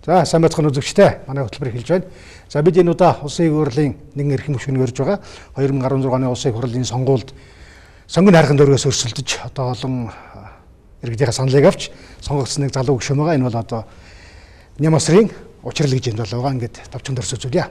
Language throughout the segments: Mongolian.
За сайн байцгаана үзэгчдээ. Манай хөтөлбөр эхэлж байна. За бид энэ удаа Улсын их хурлын нэгэн эрхэм хөшүүрнийг өрж байгаа. 2016 оны Улсын их хурлын сонгуульд сонгон хайрхан дөрвөөс өрсөлдөж одоо олон иргэдийнхээ саналыг авч сонгогдсон нэг залуу гишүүн байгаа. Энэ бол одоо Нямасрын учрал гэж юм залуу байгаа. Ингээд товчхон дөрс үзүүлье.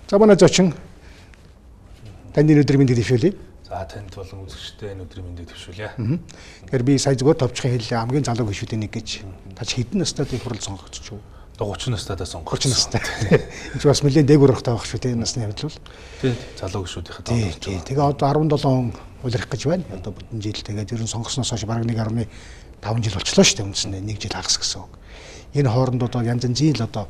За манай зочин танд энэ өдрийн мэндийг дэвшүүлье. За танд болон үзэгчдэд энэ өдрийн мэндийг дэвшүүлье. Тэгэхээр би сая зүгээр товчхон хэллээ. Хамгийн залуу гишүүдийн нэг гэж. Та чи хэдэн настай их хурал сонгогдож юу? Одоо 30 настайдаа сонгогдсон. 30 настай. Энэ ч бас нэлээд дээгүүр урахтай байх шүү дээ насны хувьд л. Тийм, залуу гишүүдийнхээ донд орж байгаа. Тэгээ одоо 17 он улирах гэж байна. Одоо бүтэн жил тэгээд ер нь сонгосноос хойш бараг 1.5 жил болчлоо шүү дээ. Үндсэндээ нэг жил хагас гэсэн үг. Энэ хооронд одоо янз янзын л одоо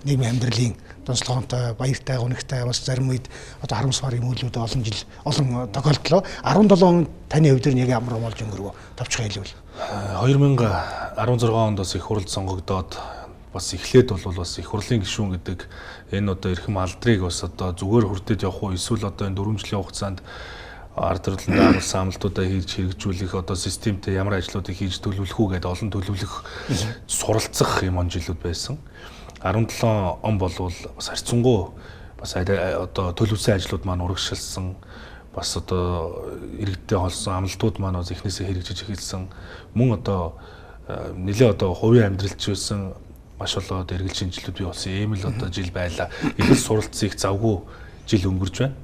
нийгмийн амьдралын донцлогоонтой, баяртай, гунигтай бас зарим үед одоо харамсмар юм үйлүүд олон жил олон тохиолдлоо. 17 он таны хувьд яг ямар болж өнгөрвөө? Товчхон хэлбэл. 2016 онд бас их хуралд сонгогдоод бас эхлээд бол бас их хурлын гишүүн гэдэг энэ одоо эрхэм алдрыг бас одоо зүгээр хүртээд явах уу эсвэл одоо энэ 4 жилийн хугацаанд ард түмэнд агуулсан амлалтуудаа хийж хэрэгжүүлэх одоо системтэй ямар ажлуудыг хийж төлөвлөх үү гэдээ олон төлөвлөх суралцах юм он жилүүд байсан. 17 он болвол бас харьцангуй бас одоо төлөвлөсөн ажлууд маань урагшилсан, бас одоо иргэдтэй холсон амлалтууд маань бас эхнээсээ хэрэгжиж эхэлсэн. Мөн одоо нэлээ одоо хувийн амьдралч байсан маш олон одоо эргэлт шинжилүүд бий болсон ийм л одоо жил байлаа. Их л суралцсан, их завгүй жил өнгөрч байна.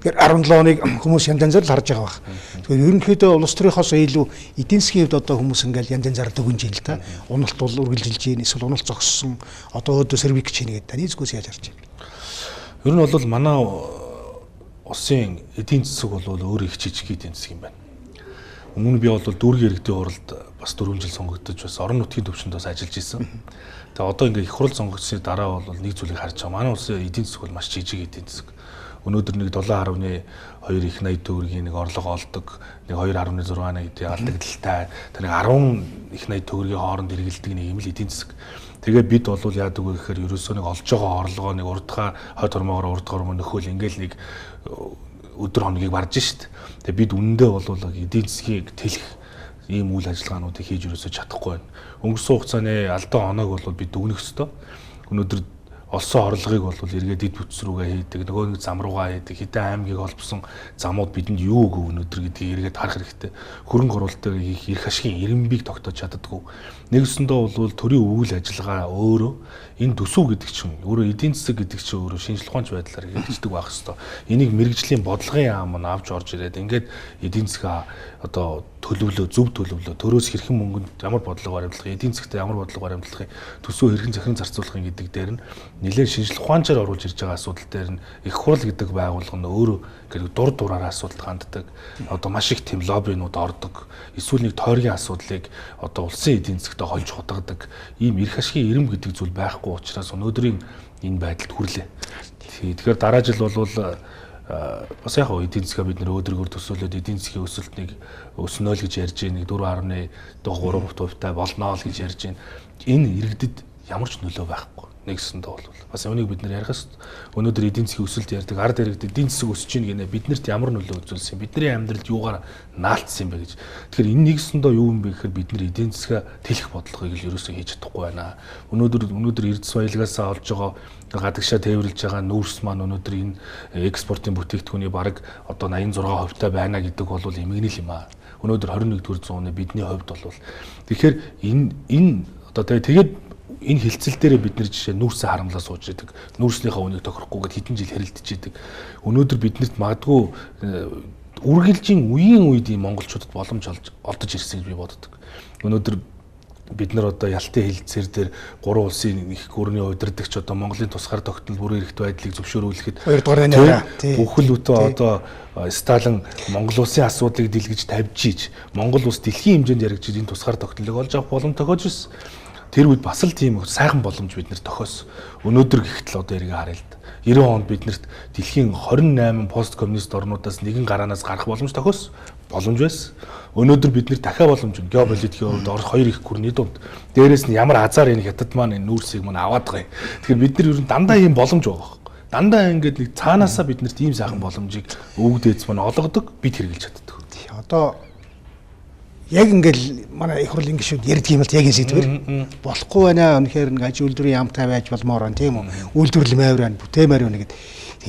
Тэгэхээр 17 оныг хүмүүс янз янзаар л харж байгаа байх. Тэгэхээр ерөнхийдөө улс төрийнхоос илүү эдийн засгийн хувьд одоо хүмүүс ингээл янз янзаар дүгнж ийн л та. Уналт бол үргэлжилж ийн, эсвэл уналт зогссон, одоо өөдөө сэрвик гэж хийнэ гэдэг. Таны зүгээс яаж харж байна? Ер нь бол манай улсын эдийн засаг бол өөр их жижиг эдийн засаг юм байна. Өмнө нь би бол дүүргийн иргэдийн хуралд бас 4 жил сонгогдож бас орон нутгийн төвшөнд бас ажиллаж исэн. Тэгээ одоо ингээ их хурал сонгогдсны дараа бол нэг зүйлийг харж байгаа. Манай улсын эдийн засаг бол маш жижиг эдийн засаг. Өнөөдөр нэг 7.2 их 80 төгрөгийн нэг орлого олдог, нэг 2.6 гэдэг алдагдaltaй, тэр нэг 10 их 80 төгрөгийн хооронд эргэлдэг нэг юм л эдийн засаг. Тэгээ бид бол яадаг вэ гэхээр ерөөсөө нэг олж байгаа орлогоо нэг урдгаа хойд хормоогоор урд хормоо нөхөөл ингээл нэг өдөр хоногийг барж шít. Тэгээ бид үнэндээ бол эдийн засгийг тэлэх ийм үйл ажиллагаануудыг хийж ерөөсөө чадахгүй байна. Өнгөрсөн хугацааны алдаа оноог бол бид дүгнэх ёстой. Өнөөдөр олсон орлогыг бол эргээд эд бүтц рүүгээ хийдэг, нөгөө нэг зам руугаа хийдэг, хэдэн аймгийг холбосон замууд бидэнд юу өгөв өнөөдөр гэдгийг эргээд харах хэрэгтэй. Хөрөнгө оруулалтыг хийх эрх ашигын ирэмбийг тогтоож чаддаггүй. Нэгсэндээ бол төрийн үйл ажиллагаа өөрөө энэ төсөв гэдэг чинь өөрөө эдийн засаг гэдэг чинь өөрөө шинжлэх ухаанч байдлаар хэрэгждэг байх ёстой. Энийг мэрэгжлийн бодлогын яам нь авч орж ирээд ингээд эдийн засгаа одоо төлөвлөө, зөв төлөвлөө, төрөөс хэрхэн мөнгөнд ямар бодлого баримтлах, эдийн засгт ямар бодлого баримтлах, төсөв хэрхэн захиран зарцуулах гэдэг дээр нь нэлээд шинжлэх ухаанчаар оруулж ирж байгаа асуудал дээр нь их хурал гэдэг байгууллага нь өөрөө ингээд дур дураараа асуудалд ханддаг. Одоо маш их тийм лоббинууд ордог. Эсвэл нэг тойргийн асуудлыг одоо улсын эдийн засгт хольж хутгадаг. Ийм эрх ашигын ирэм гэдэг зүйл байхгүй учраас өнөөдрийн энэ байдалд хүрлээ. Тэгэхээр дараа жил бол бас яг эдийн засгаа бид нэр өөдрөгөр төсөөлөд эдийн засгийн өсөлт нэг өснө л гэж ярьж байна. Нэг 4.3% болно л гэж ярьж байна. Энэ иргэдэд ямар ч нөлөө байхгүй. Нэгсэндээ бол бас үүнийг бид нэр ярих ёстой. Өнөөдөр эдийн засгийн өсөлт ярьдаг, ард иргэд эдийн засаг өсөж чинь гинэ биднэрт ямар нөлөө үзүүлсэн, бидний амьдралд юугаар наалтсан юм бэ гэж. Тэгэхээр энэ нэгсэндээ юу юм бэ гэхээр бид нэр эдийн засгаа тэлэх бодлогыг л ерөөсөө хийж чадахгүй байна. Өнөөдөр Эрдэс баялагаас олж байгаа гадагшаа тээвэрлж байгаа нүүрс маань өнөөдөр энэ экспортын бүтээгдэхүүний бараг одоо 86% та байна гэдэг бол эмгэнэл юм аа. Өнөөдөр 21-р зууны бидний хувьд бол тэгэхээр энэ одоо тэгээд энэ хилцэл дээрээ бид нэр жишээ нүүрсээ харамлаа сууж идэг. Нүүрснийхээ үнийг тохирохгүй гэд хэдэн жил хэрэлдэж идэг. Өнөөдөр биднэрт магадгүй үргэлжийн үеийн үед ийм монголчуудад боломж олдож ирсэн гэж би боддог. Өнөөдөр бид нар одоо ялтын хилцээр дээр гурван улсын их гүрний удирдагч одоо Монголын тусгаар тогтнол бүрэн эрхт байдлыг зөвшөөрүүлэхэд 2 дугаар нэрээ бүхэл бүтэн одоо Сталин Монгол улсын асуудлыг дэлгэж тавьж ийж Монгол улс дэлхийн хэмжээнд яригдж энэ тусгаар тогтнолыг олж авах боломж тохиож ирсэн. Тэр үед бас л тийм сайхан боломж бид нэр тохиос. Өнөөдөр гэхэд л одоо эргээ харъя л да. 90 онд биднэрт дэлхийн 28 пост коммунист орнуудаас нэгэн гараанаас гарах боломж тохиос. Боломж байсан. Өнөөдөр бид нэр дахиад боломж байна. Геополитикийн хувьд Орос хоёр их гүрний дунд. Дээрээс нь ямар азар энэ хятад маань энэ нүүрсийг маань аваад байгаа юм. Тэгэхээр бид нар ер нь дандаа ийм боломж байгаа байхгүй. Дандаа ингээд нэг цаанаасаа биднэрт ийм сайхан боломжийг өвгдээц маань олгодог, бид хэрэгжилж чаддаг. Одоо яг ингээл манай их хурлын гишүүд ярьдаг юм л яг энэ сэдвэр болохгүй байна. Үнэхээр нэг аж үйлдвэрийн ямтай байж болмоор байна, тийм үү? Үйлдвэрлэл маяр байна, бүтээмээр байна гэд.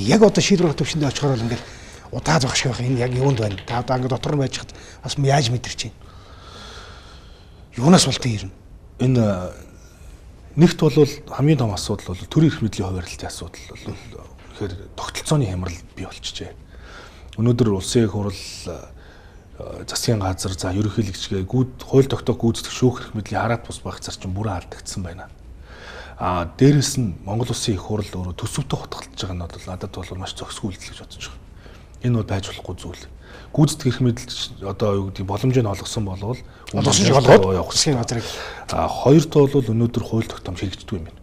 Яг одоо шийдвэр гаргах төвшөндөө очихоор л ингээл удаа зогш байх энэ яг юунд байна? Та одоо ингээд дотор нь байж хад бас яаж мэдэрч байна? Юунаас болтыг ирнэ? Энэ нэгт бол хамгийн том асуудал бол төрийн эрх мэдлийн хуваарлтын асуудал бол үнэхээр тогтолцооны хямрал бий болчихжээ. Өнөөдөр улсын их хурл, засгийн газар, за ерөнхийлөгчгээ хууль тогтоох гүйцэтгэх шүүх эрх мэдлийн хараат бус байх зарчим бүрэн алдагдсан байна. А дээрэс нь Монгол улсын их хурл өөрөө төсөвтэй хутгалж байгаа нь бол надад бол маш зохисгүй үйлдэл гэж бодож байгаа. Энэ бол байж болохгүй зүйл. Гүйцэтгэх эрх мэдэл одоо юу гэдэг боломжийг олгосон болвол олгосон шиг олгоод явах засгийн газрыг. А хоёрт бол өнөөдөр хууль тогтоомж хэрэгждэг юм байна.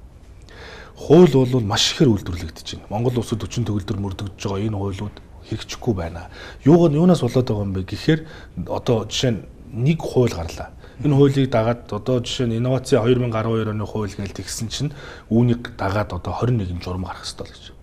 Хууль бол маш ихээр үйлдвэрлэгдэж байна. Монгол улсад 40 төгөлдөр мөрдөгдөж байгаа энэ хуулиуд хэрэгжихгүй байна. Юунаас болоод байгаа юм бэ гэхээр одоо жишээ нь нэг хууль гарлаа. Энэ хуулийг дагаад одоо жишээ нь инноваци 2012 оны хууль гэж тэгсэн чинь үүнийг дагаад одоо 21 журам гарах ёстой л гэж.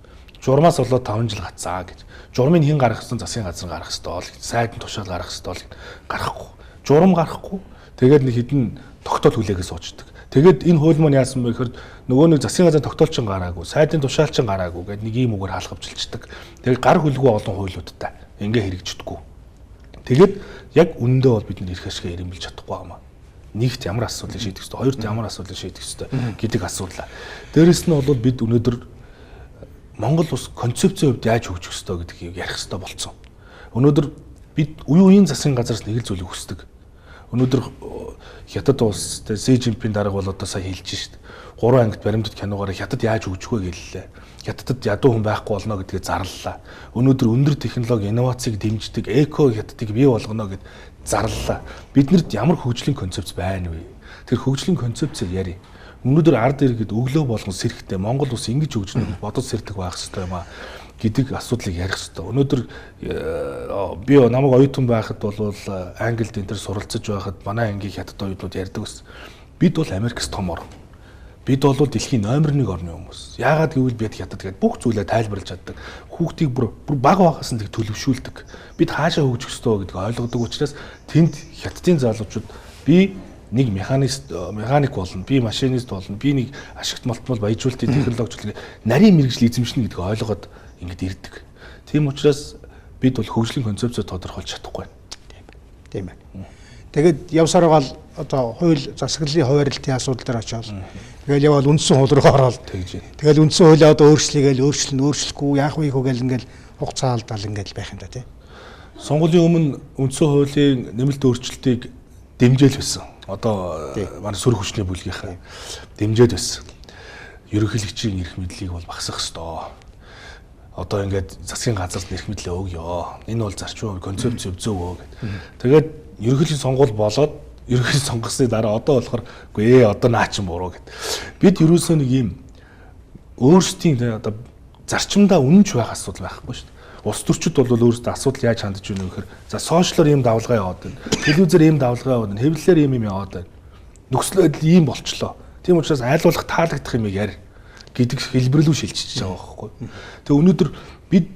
Журмаас болоод 5 жил гацаа гэж. Журмыг хэн гаргах ёстой, засгийн газар гаргах ёстой л гэж. Сайдын тушаал гаргах ёстой л гэж. Гаргахгүй. Журам гарахгүй. Тэгээд нэг хідэн тогтоол хүлээгээ суучдаг. Тэгээд энэ хууль маань яасан бэ гэхээр нөгөө нэг засгийн газрын тогтоолчин гараагүй, сайдын тушаалчин гараагүй гэдэг нэг ийм үгээр халахвчилчдаг. Тэгээд гар хүлгүй олон хуулиудтай ингээ хэрэгждэггүй. Тэгээд яг үнэндээ бол бид нэр эрх ашгаа эрэмбэлж чадахгүй байгаа юм. Нэгт ямар асуудлыг шийдэх ёстой, хоёрт ямар асуудлыг шийдэх ёстой гэдэг асуудал. Дээрэс нь бол бид өнөөдөр Монгол улс концепцийн хувьд яаж хөгжих ёстой гэдгийг ярих ёстой болцсон. Өнөөдөр бид үе үеийн засгийн газраас нэг л зүйлийг хүсдэг. Өнөөдөр Хятад улс Си Жинпин дарга бол одоо сая хэлж шít. 3 ангид баримтат киногоор Хятад яаж хөгжих вэ гэллээ. Хятадд ядуу хүн байхгүй болно гэдгээ зарлалаа. Өнөөдөр өндөр технологи, инновацийг дэмждэг эко Хятадыг бий болгоно гэд зарлалаа. Биднэрт ямар хөгжлийн концепц байна вэ? Тэр хөгжлийн концепцийг ярив. Өнөөдөр ард иргэд өглөө болгон сэрэхтэй Монгол улс ингэж хөгжинэ гэж бодож сэрдэг байх ёстой юм аа гэдэг асуудлыг ярих ёстой. Өнөөдөр би намайг оюутан байхад бол Англид энэ төр суралцаж байхад манай ангийн хятад оюутнууд ярьдаг ус. Бид бол Америкс том орн. Бид бол дэлхийн номер 1 орны хүмүүс. Яагаад гэвэл бид хятад гэдэг бүх зүйлээ тайлбарлаж чаддаг. Хүүхдийг бүр бага багаас нь төлөвшүүлдэг. Бид хаашаа хөгжих ёстой гэдгийг ойлгодог учраас тэнд хятадын залуучууд би нэг механик болно, би машинист болно, би нэг ашигт малтмал баяжуултын технологич болно, нарийн мэргэжил эзэмшнэ гэдгийг ойлгоод ингэж ирдэг. Тийм учраас бид бол хөгжлийн концепцээ тодорхойлж чадахгүй байна. Тийм байна. Тэгээд явсаар байгаа л одоо хууль засаглалын хуваарлтын асуудал дээр очиод тэгэл яваал үндсэн хууль руу ороод тэгж байна. Тэгэл үндсэн хуулиа одоо өөрчлөе гээл өөрчлөхгүй яах вэ хөө гээл ингээл хугацаа алдаал ингээл байх юм да тий. Сонгуулийн өмнө үндсэн хуулийн нэмэлт өөрчлөлтийг дэмжээл байсан. Одоо манай сөрөг хүчний бүлгийнхээ дэмжээд байсан. Ерөнхийлөгчийн эрх мэдлийг бол багасгах ёстой. Одоо ингээд засгийн газарт эрх мэдлээ өгөө. Энэ бол зарчим концепц зөв өө гэд. Тэгээд ерөнхийлөгчийн сонгуул болоод ерөнхийлөгч сонгосны дараа одоо болохоор үгүй одоо наа чин буруу гэд. Бид ерөөсөө нэг ийм өөрсдийн одоо зарчимдаа үнэнч байх асуудал байхгүй шүү дээ. Улс төрчид бол өөрсдөө асуудал яаж хандж байна вэ гэхээр за сошиалор ийм давлгаа яваад байна. Телевизээр ийм давлгаа яваад байна. Хэвлэлээр ийм юм яваад байна. Нөхцөл байдал ийм болчлоо. Тийм учраас айлуулах таалагдах юм яар гэдэг хэлбэрлүү шилжиж байгаа байхгүй. Тэгээ өнөөдөр бид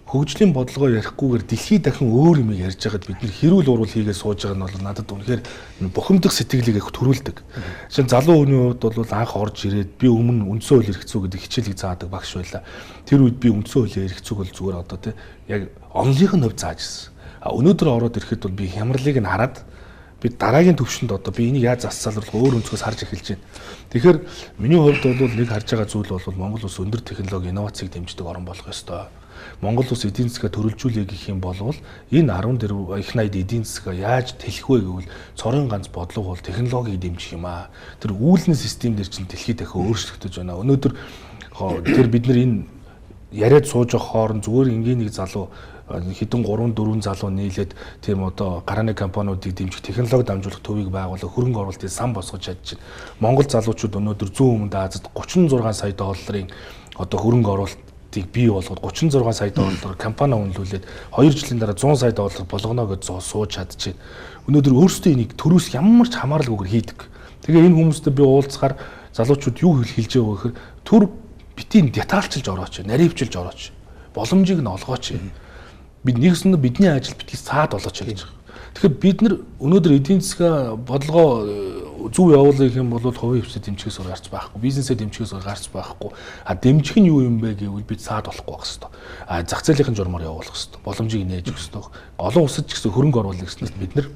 хөгжлийн бодлогоо ярихгүйгээр дэлхий дахин өөр юм ярьж байгаад бид нэр хэрүүл урвал хийгээ сууж байгаа нь бол надад үнэхээр бухимдах сэтгэлийг их төрүүлдэг. Жишээ нь залуу хүний хувьд бол анх орж ирээд би өмнө үндсэн хууль эрх зүй гэдэг хичээлийг заадаг багш байлаа. Тэр үед би үндсэн хуулийн эрх зүйг бол зүгээр одоо тий яг онлынх нь хувьд зааж ирсэн. А өнөөдөр ороод ирэхэд бол би хямралыг нь хараад би дараагийн төвшөнд одоо би энийг яаж засалруулах өөр өнцгөөс харж эхэлж байна. Тэгэхээр миний хувьд бол нэг харж байгаа зүйл бол Монгол улс өндөр технологи инновацийг дэмждэг орн болох ёстой. Монгол улс эдийн засгаа төрөлжүүлэе гэх юм бол энэ 14 их 80 эдийн засгаа яаж тэлэх вэ гэвэл цорын ганц бодлого бол технологиг дэмжих юм аа. Тэр үйлдвэрлэлийн систем дээр чинь дэлхийд дахин өөрчлөгдөж байна. Өнөөдөр тэр бид нар энэ яриад сууж явах хооронд зүгээр энгийн нэг залуу хэдэн 3 4 залуу нийлээд тийм одоо гарааны компаниудыг дэмжих технологи дамжуулах төвийг байгуулах хөрөнгө оруулалтын сан босгож чадчихна. Монгол залуучууд өнөөдөр зүүн өмнөд Азид 36 сая долларын одоо хөрөнгө оруулалтыг бий болгоод 36 сая доллар компани үнэлүүлээд 2 жилийн дараа 100 сая доллар болгоно гэж сууж чадчихна. Өнөөдөр өөрсдөө энийг төрөөс ямар ч хамааралгүйгээр хийдэг. Тэгээ энэ хүмүүстэй би уулзахаар залуучууд юу хэлж байгаа вэ гэхээр төр битгий детальчилж орооч, наривчилж орооч. Боломжийг нь олгооч. Бид нэгсэндээ бидний ажил битгий саад олооч гэж байгаа. Тэгэхээр бид нар өнөөдөр эдийн засгийн бодлогоо зөв явуулах юм бол хувийн хэвшид дэмжихээс өөр гарч байхгүй, бизнесээ дэмжихээс өөр гарч байхгүй. А дэмжих нь юу юм бэ гэвэл бид саад болохгүй байх хэвээр. А зах зээлийн журмаар явуулах хэвээр. Боломжийг нээж өгөх хэвээр. Олон улсад ч гэсэн хөрөнгө оруулах гэснээр бид нар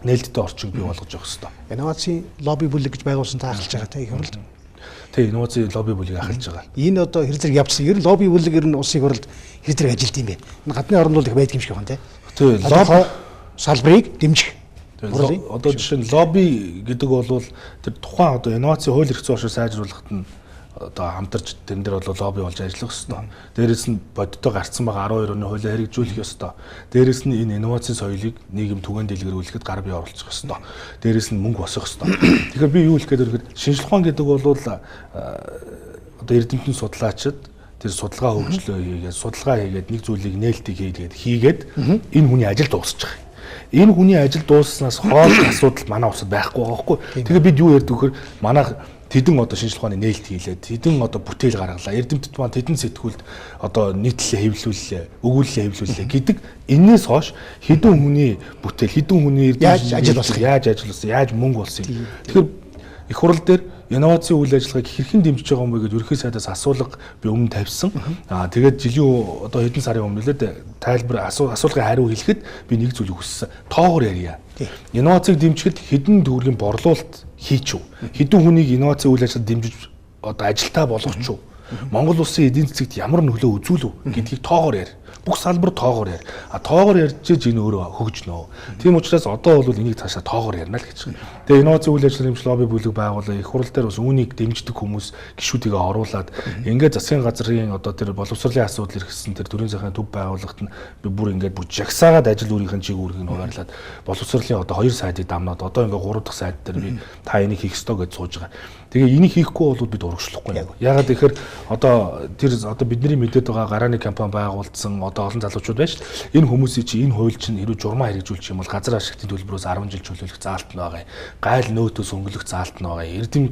нээлттэй орчин бий болгож явах хэвээр. Инновацийн лобби бүлэг гэж байгуулсан та ахалж байгаа те их хурлд. Тэг инновацийн лобби бүлгийг ахалж байгаа. Энэ одоо хэр зэрэг явсан. Ер нь лобби бүлэг ер нь улсын хурлд хэр зэрэг ажилд юм бэ? Энэ гадны орнд бол их байдаг юм шиг байна те. Тий, лобби салбарыг дэмжих. Одоо жишээ нь лобби гэдэг бол тэр тухайн одоо инновацийн хууль эрх зүйн орчин сайжруулахад нь одоо хамтарч тэн дээр бол лобби болж ажиллах ёстой. Дээрээс нь бодиттой гарцсан байгаа 12 оны хуулиа хэрэгжүүлэх ёстой. Дээрээс нь энэ инновацийн соёлыг нийгэм түгээн дэлгэрүүлэхэд гар бие оруулах ёстой. Дээрээс нь мөнгө босгох ёстой. Тэгэхээр би юу хэлэх гээд байна гэхээр шинжлэх ухаан гэдэг бол одоо эрдэмтэн судлаачид тэр судалгаа хөгжлөө хийгээд судалгаа хийгээд нэг зүйлийг нээлтийг хийгээд энэ хүний ажил дуусчих. Энэ хүний ажил дууссанаас хойш асуудал манай улсад байхгүй байгаа байхгүй. Тэгэхээр бид юу ярьдаг вэхээр манай тэдэн одоо шинжлэх ухааны нээлт хийлээ, тэдэн одоо бүтээл гаргалаа, эрдэмтэд маань тэдэн сэтгүүлд одоо нийтлэлээ хэвлүүллээ, өгүүлэлээ хэвлүүллээ гэдэг энээс хойш хэдэн хүний бүтээл, хэдэн хүний яаж ажил болох, яаж ажил болсон, яаж мөнгө болсон. Тэгэхээр их хурал дээр инновацийн үйл ажиллагааг хэрхэн дэмжиж байгаа юм бэ гэж ерөнхий сайдаас асуулга би өмнө тавьсан. Аа тэгээд жилийн одоо хэдэн сарын өмнө лээ тайлбар асуулгын хариу хэлэхэд би нэг зүйлийг хүссэн. Тоогоор ярья. Инновацийг дэмжихэд хэдэн төгрөгийн борлуулалт хийчихв. Хэдэн хүнийг инновацийн үйл ажиллагаанд дэмжиж одоо ажилтаа болгочихв. Монгол улсын эдийн засагт ямар нөлөө үзүүлв гэдгийг тоогоор ярь. Бүх салбар тоогоор ярь. А тоогоор ярьж энэ өөрөө хөгжнө. Тийм учраас одоо бол энийг цаашаа тоогоор ярина л гэж. Тэгээ инновацийн үйл ажиллагааны дэмжих лобби бүлэг байгуулаа. Их хурал дээр бас үүнийг дэмждэг хүмүүс гишүүдийг оруулаад ингээд засгийн газрын одоо тэр боловсролын асуудал эргэсэн тэр төрийн захын төв байгууллагт нь би бүр ингээд бүр жагсаагаад ажил үүргийн чиг үүргийг нь хуваарлаад боловсролын одоо 2 сайдыг дамнаад одоо ингээд 3 дахь сайд дээр би та энийг хийх ёстой гэж сууж байгаа. Тэгээ энийг хийхгүй бол бид урагшлахгүй. Яагаад гэхээр одоо тэр одоо бидний мэдээд байгаа гарааны компани байгуулсан одоо олон залуучууд байна шүү дээ. Энэ хүмүүсийн чи энэ хууль чинь хэрвээ журмаа хэрэгжүүлчих юм бол газар ашигтын төлбөрөөс 10 жил чөлөөлөх заалт нь байгаа юм. Гайл нөөтөөс өнгөлөх заалт нь байгаа юм. Эрдэм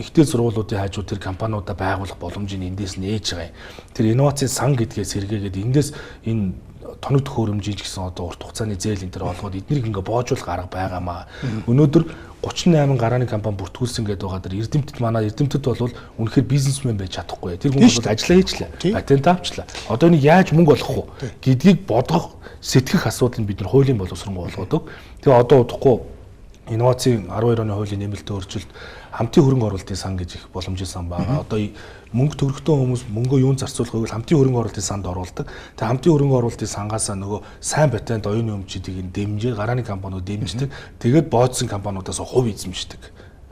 ихтэй сургуулиудын хажуу тэр компаниудаа байгуулах боломжийг эндээс нээж байгаа юм. Тэр инновацийн сан гэдгээс сэргээгээд эндээс энэ тоног төхөөрөмжийн ч гэсэн одоо урт хугацааны зээл энэ төр олгоод эднийг ингээ боожуулах арга байгаамаа. Өнөөдөр 38 гарааны компани бүртгүүлсэн гэдэг байгаа дэр эрдэмтэд манай эрдэмтэд бол үнэхээр бизнесмен байж чадахгүй. Тэр хүмүүс бол ажиллаа хийчлээ. Патент авчлаа. Одоо энийг яаж мөнгө олох вэ гэдгийг бодгох, сэтгэх асуудлыг бид нар хуулийн боловсронгуй болгодог. Тэгээ одоо удахгүй инновацийн 12 оны хуулийн нэмэлт өөрчлөлт хамтын хөрөнгө оруулалтын сан гэж их боломжийн сан байгаа. Одоо мөнгө төрөгтөн хүмүүс мөнгөө юунд зарцуулах вэ гэвэл хамтын хөрөнгө оруулалтын санд оруулдаг. Тэгээ хамтын хөрөнгө оруулалтын сангаасаа нөгөө сайн патент оюуны өмчүүдийг нь дэмжиж, гарааны компаниуд дэмждэг. Тэгээд боодсон компаниудаас хувь эзэмшдэг.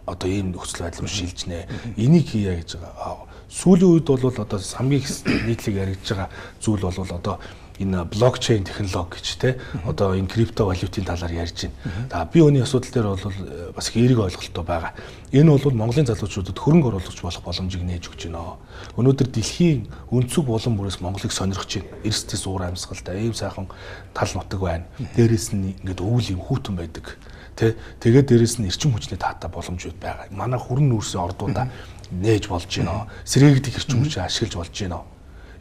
Одоо ийм нөхцөл байдал руу шилжнэ. Энийг хийя гэж байгаа. Сүүлийн үед бол одоо хамгийн их нийтлэг яригдж байгаа зүйл бол одоо энэ блокчейн технологи гэж те одоо энэ крипто валютын талаар ярьж байна. За би өнийн асуудал дээр бол бас их эерэг ойлголттой байгаа. Энэ бол Монголын залуучуудад хөрөнгө оруулагч болох боломжийг нээж өгч байна. Өнөөдөр дэлхийн өнцөг булан бүрээс Монголыг сонирхож байна. Эрсдэс уур амьсгалтай ийм сайхан тал нутаг байна. Дээрээс нь ингээд өвөл юм хүүтэн байдаг. Тэ тэгээд дээрээс нь эрчим хүчний таатай боломжууд байгаа. Манай хүрэн нүүрсийн ордуудаа нээж болж байна. Сэргээгдэх эрчим хүчээ ашиглаж болж байна.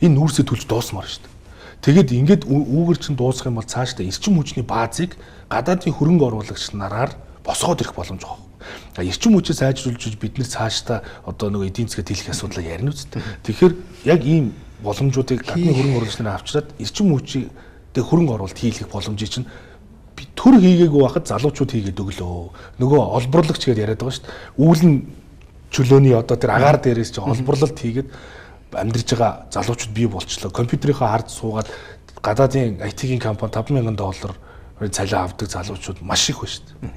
Энэ нүүрсээ төлж дуусмаар шүү дээ. Тэгээд ингээд үүгэр чинь дуусах юм бол цаашдаа эрчим хүчний баазыг гадаадын хөрөнгө оруулагч нараар босгоод ирэх боломж байгаа. Эрчим хүчээ сайжруулж бид нэр цаашдаа одоо нөгөө эдийн засгаа тэлэх асуудлаа ярина үст. Тэгэхээр яг ийм боломжуудыг гадны хөрөнгө оруулагч нараа авчираад эрчим хүчийг тэг хөрөнгө оруулалт хийх боломжийг чинь би төр хийгээгүй байхад залуучууд хийгээд өглөө. Нөгөө олборлогч гэдээ яриад байгаа шүү дээ. Үүлэн чөлөөний одоо тэр агаар дээрээс чинь олборлолт хийгээд амьдарч байгаа залуучууд бий болчлоо. Компьютерийнхаа хард суугаад гадаадын IT-ийн компани $5,000 цалин авдаг залуучууд маш их байна шүү дээ.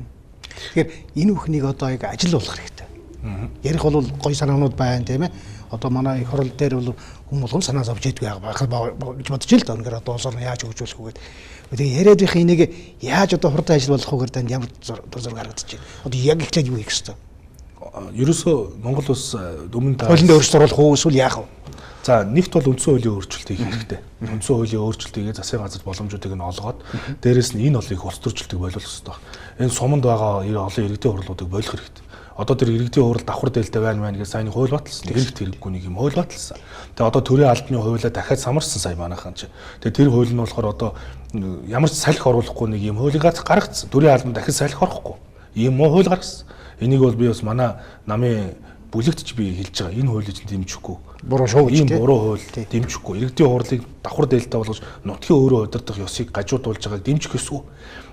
Тэгэхээр энэ бүхнийг одоо яг ажил болгох хэрэгтэй. Ярих бол гоё санаанууд байна, тийм ээ. Одоо манай их хурал дээр бол хүн болгон санаа зовж идэггүй байх гэж бодож ил л да. Үнэхээр одоо улс орноо яаж хөгжүүлэх үү гэдэг. Тэгээ яриад их энийг яаж одоо хурдан ажил болох вэ гэдэг ямар дур зураг харагдаж байна. Одоо яг эхлээд юу хийх ёстой? Ерөөсөө Монгол улс өмнө та хуулинд өөрчлөлт оруулах уу эсвэл яах вэ? За, нэгт бол үндсэн хуулийн өөрчлөлт хийх хэрэгтэй. Үндсэн хуулийн өөрчлөлт хийгээд засгийн газар боломжуудыг нь олгоод дээрэс нь энэ олон их улс төрчлөлтийг боловсруулах ёстой. Энэ суманд байгаа олон иргэдийн хурлуудыг болох хэрэгтэй. Одоо тэр иргэдийн хурал давхар дээлтэй байна гэж сайн хууль баталсан. Хэрэгт хэрэггүй нэг юм хууль баталсан. Тэгээ одоо төрийн албаны хуулиа дахиад самарсан сая манайхан чи. Тэгээ тэр хууль нь болохоор одоо ямар ч салхи оруулахгүй нэг юм хуулийг гаргацсан. Төрийн албанд дахид салхи орохгүй. Ийм муу хууль гаргасан. Энийг бол би бас манай намын бүлэгт ч би хэлж байгаа. Энэ хуулийг чинь дэмжихгүй. Буруу шүү гэж тийм. Ийм буруу хууль дэмжихгүй. Иргэдийн хурлыг давхар дээлтэй болгож нутгийн өөрөө удирдах ёсыг гажуудуулж байгааг дэмжих ёсгүй.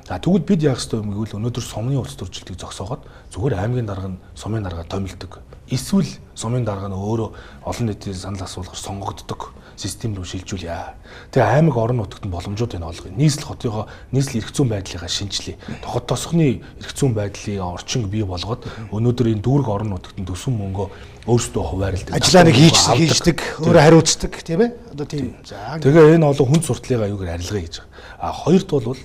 За, тэгвэл бид яах ёстой юм гэвэл өнөөдөр сумны улс төрчлөлтийг зогсоогоод зүгээр аймгийн дарга нь сумын даргаа томилдог. Эсвэл сумын дарга нь өөрөө олон нийтийн санал асуулгаар сонгогддог систем рүү шилжүүлье. Тэгээ аймаг орон нутагт нь боломжуудыг олгоё. Нийслэл хотынхоо нийслэл эрх зүйн байдлыгаа шинжилье. Тохот тосгоны эрх зүйн байдлыг орчин бий болгоод өнөөдөр энэ дүүрэг орон нутагт нь төсөн мөнгөө өөрсдөө хуваарилдаг. Ажлаа нэг хийждэг, өөрөө хариуцдаг, тийм ээ? Одоо тийм. За. Тэгээ энэ олон хүн суртлыг аюугаар арилгая гэж байгаа. А хоёрт бол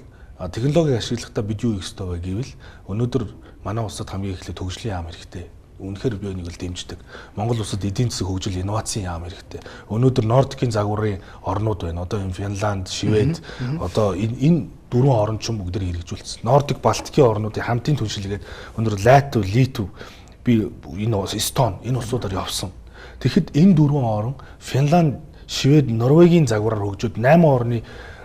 технологиг ашиглахдаа бид юу хийх ёстой вэ гэвэл өнөөдөр манай улсад хамгийн эхлээд хөгжлийн яам хэрэгтэй. Үнэхээр би нэг л дэмждэг. Монгол улсад эдийн засаг хөгжил, инновацийн яам хэрэгтэй. Өнөөдөр Нордикийн загварын орнууд байна. Одоо энэ Финланд, Швед, одоо энэ дөрвөн орн ч бүгд хэрэгжүүлсэн. Нордик, Балтикийн орнуудын хамтын түншилгээд өнөөдөр Латв, Литв, би энэ Эстон энэ улсуудаар явсан. Тэгэхэд энэ дөрвөн орн Финланд, Швед, Норвегийн загвараар хөгжөөд 8 орны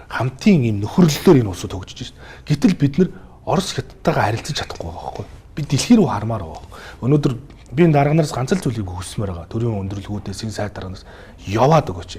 хамтын ийм нөхөрлөлөөр энэ улсууд хөгжиж шít. Гэтэл бид нар Орос Хятадтайгаа харилцаж чадахгүй байгаа байхгүй. Би дэлхий рүү хармаар байгаа. Өнөөдөр би энэ дарга нараас ганц л зүйлийг хүсмээр байгаа. Төрийн өндөрлгүүдээс энэ сайд дарга нараас яваад өгөөч.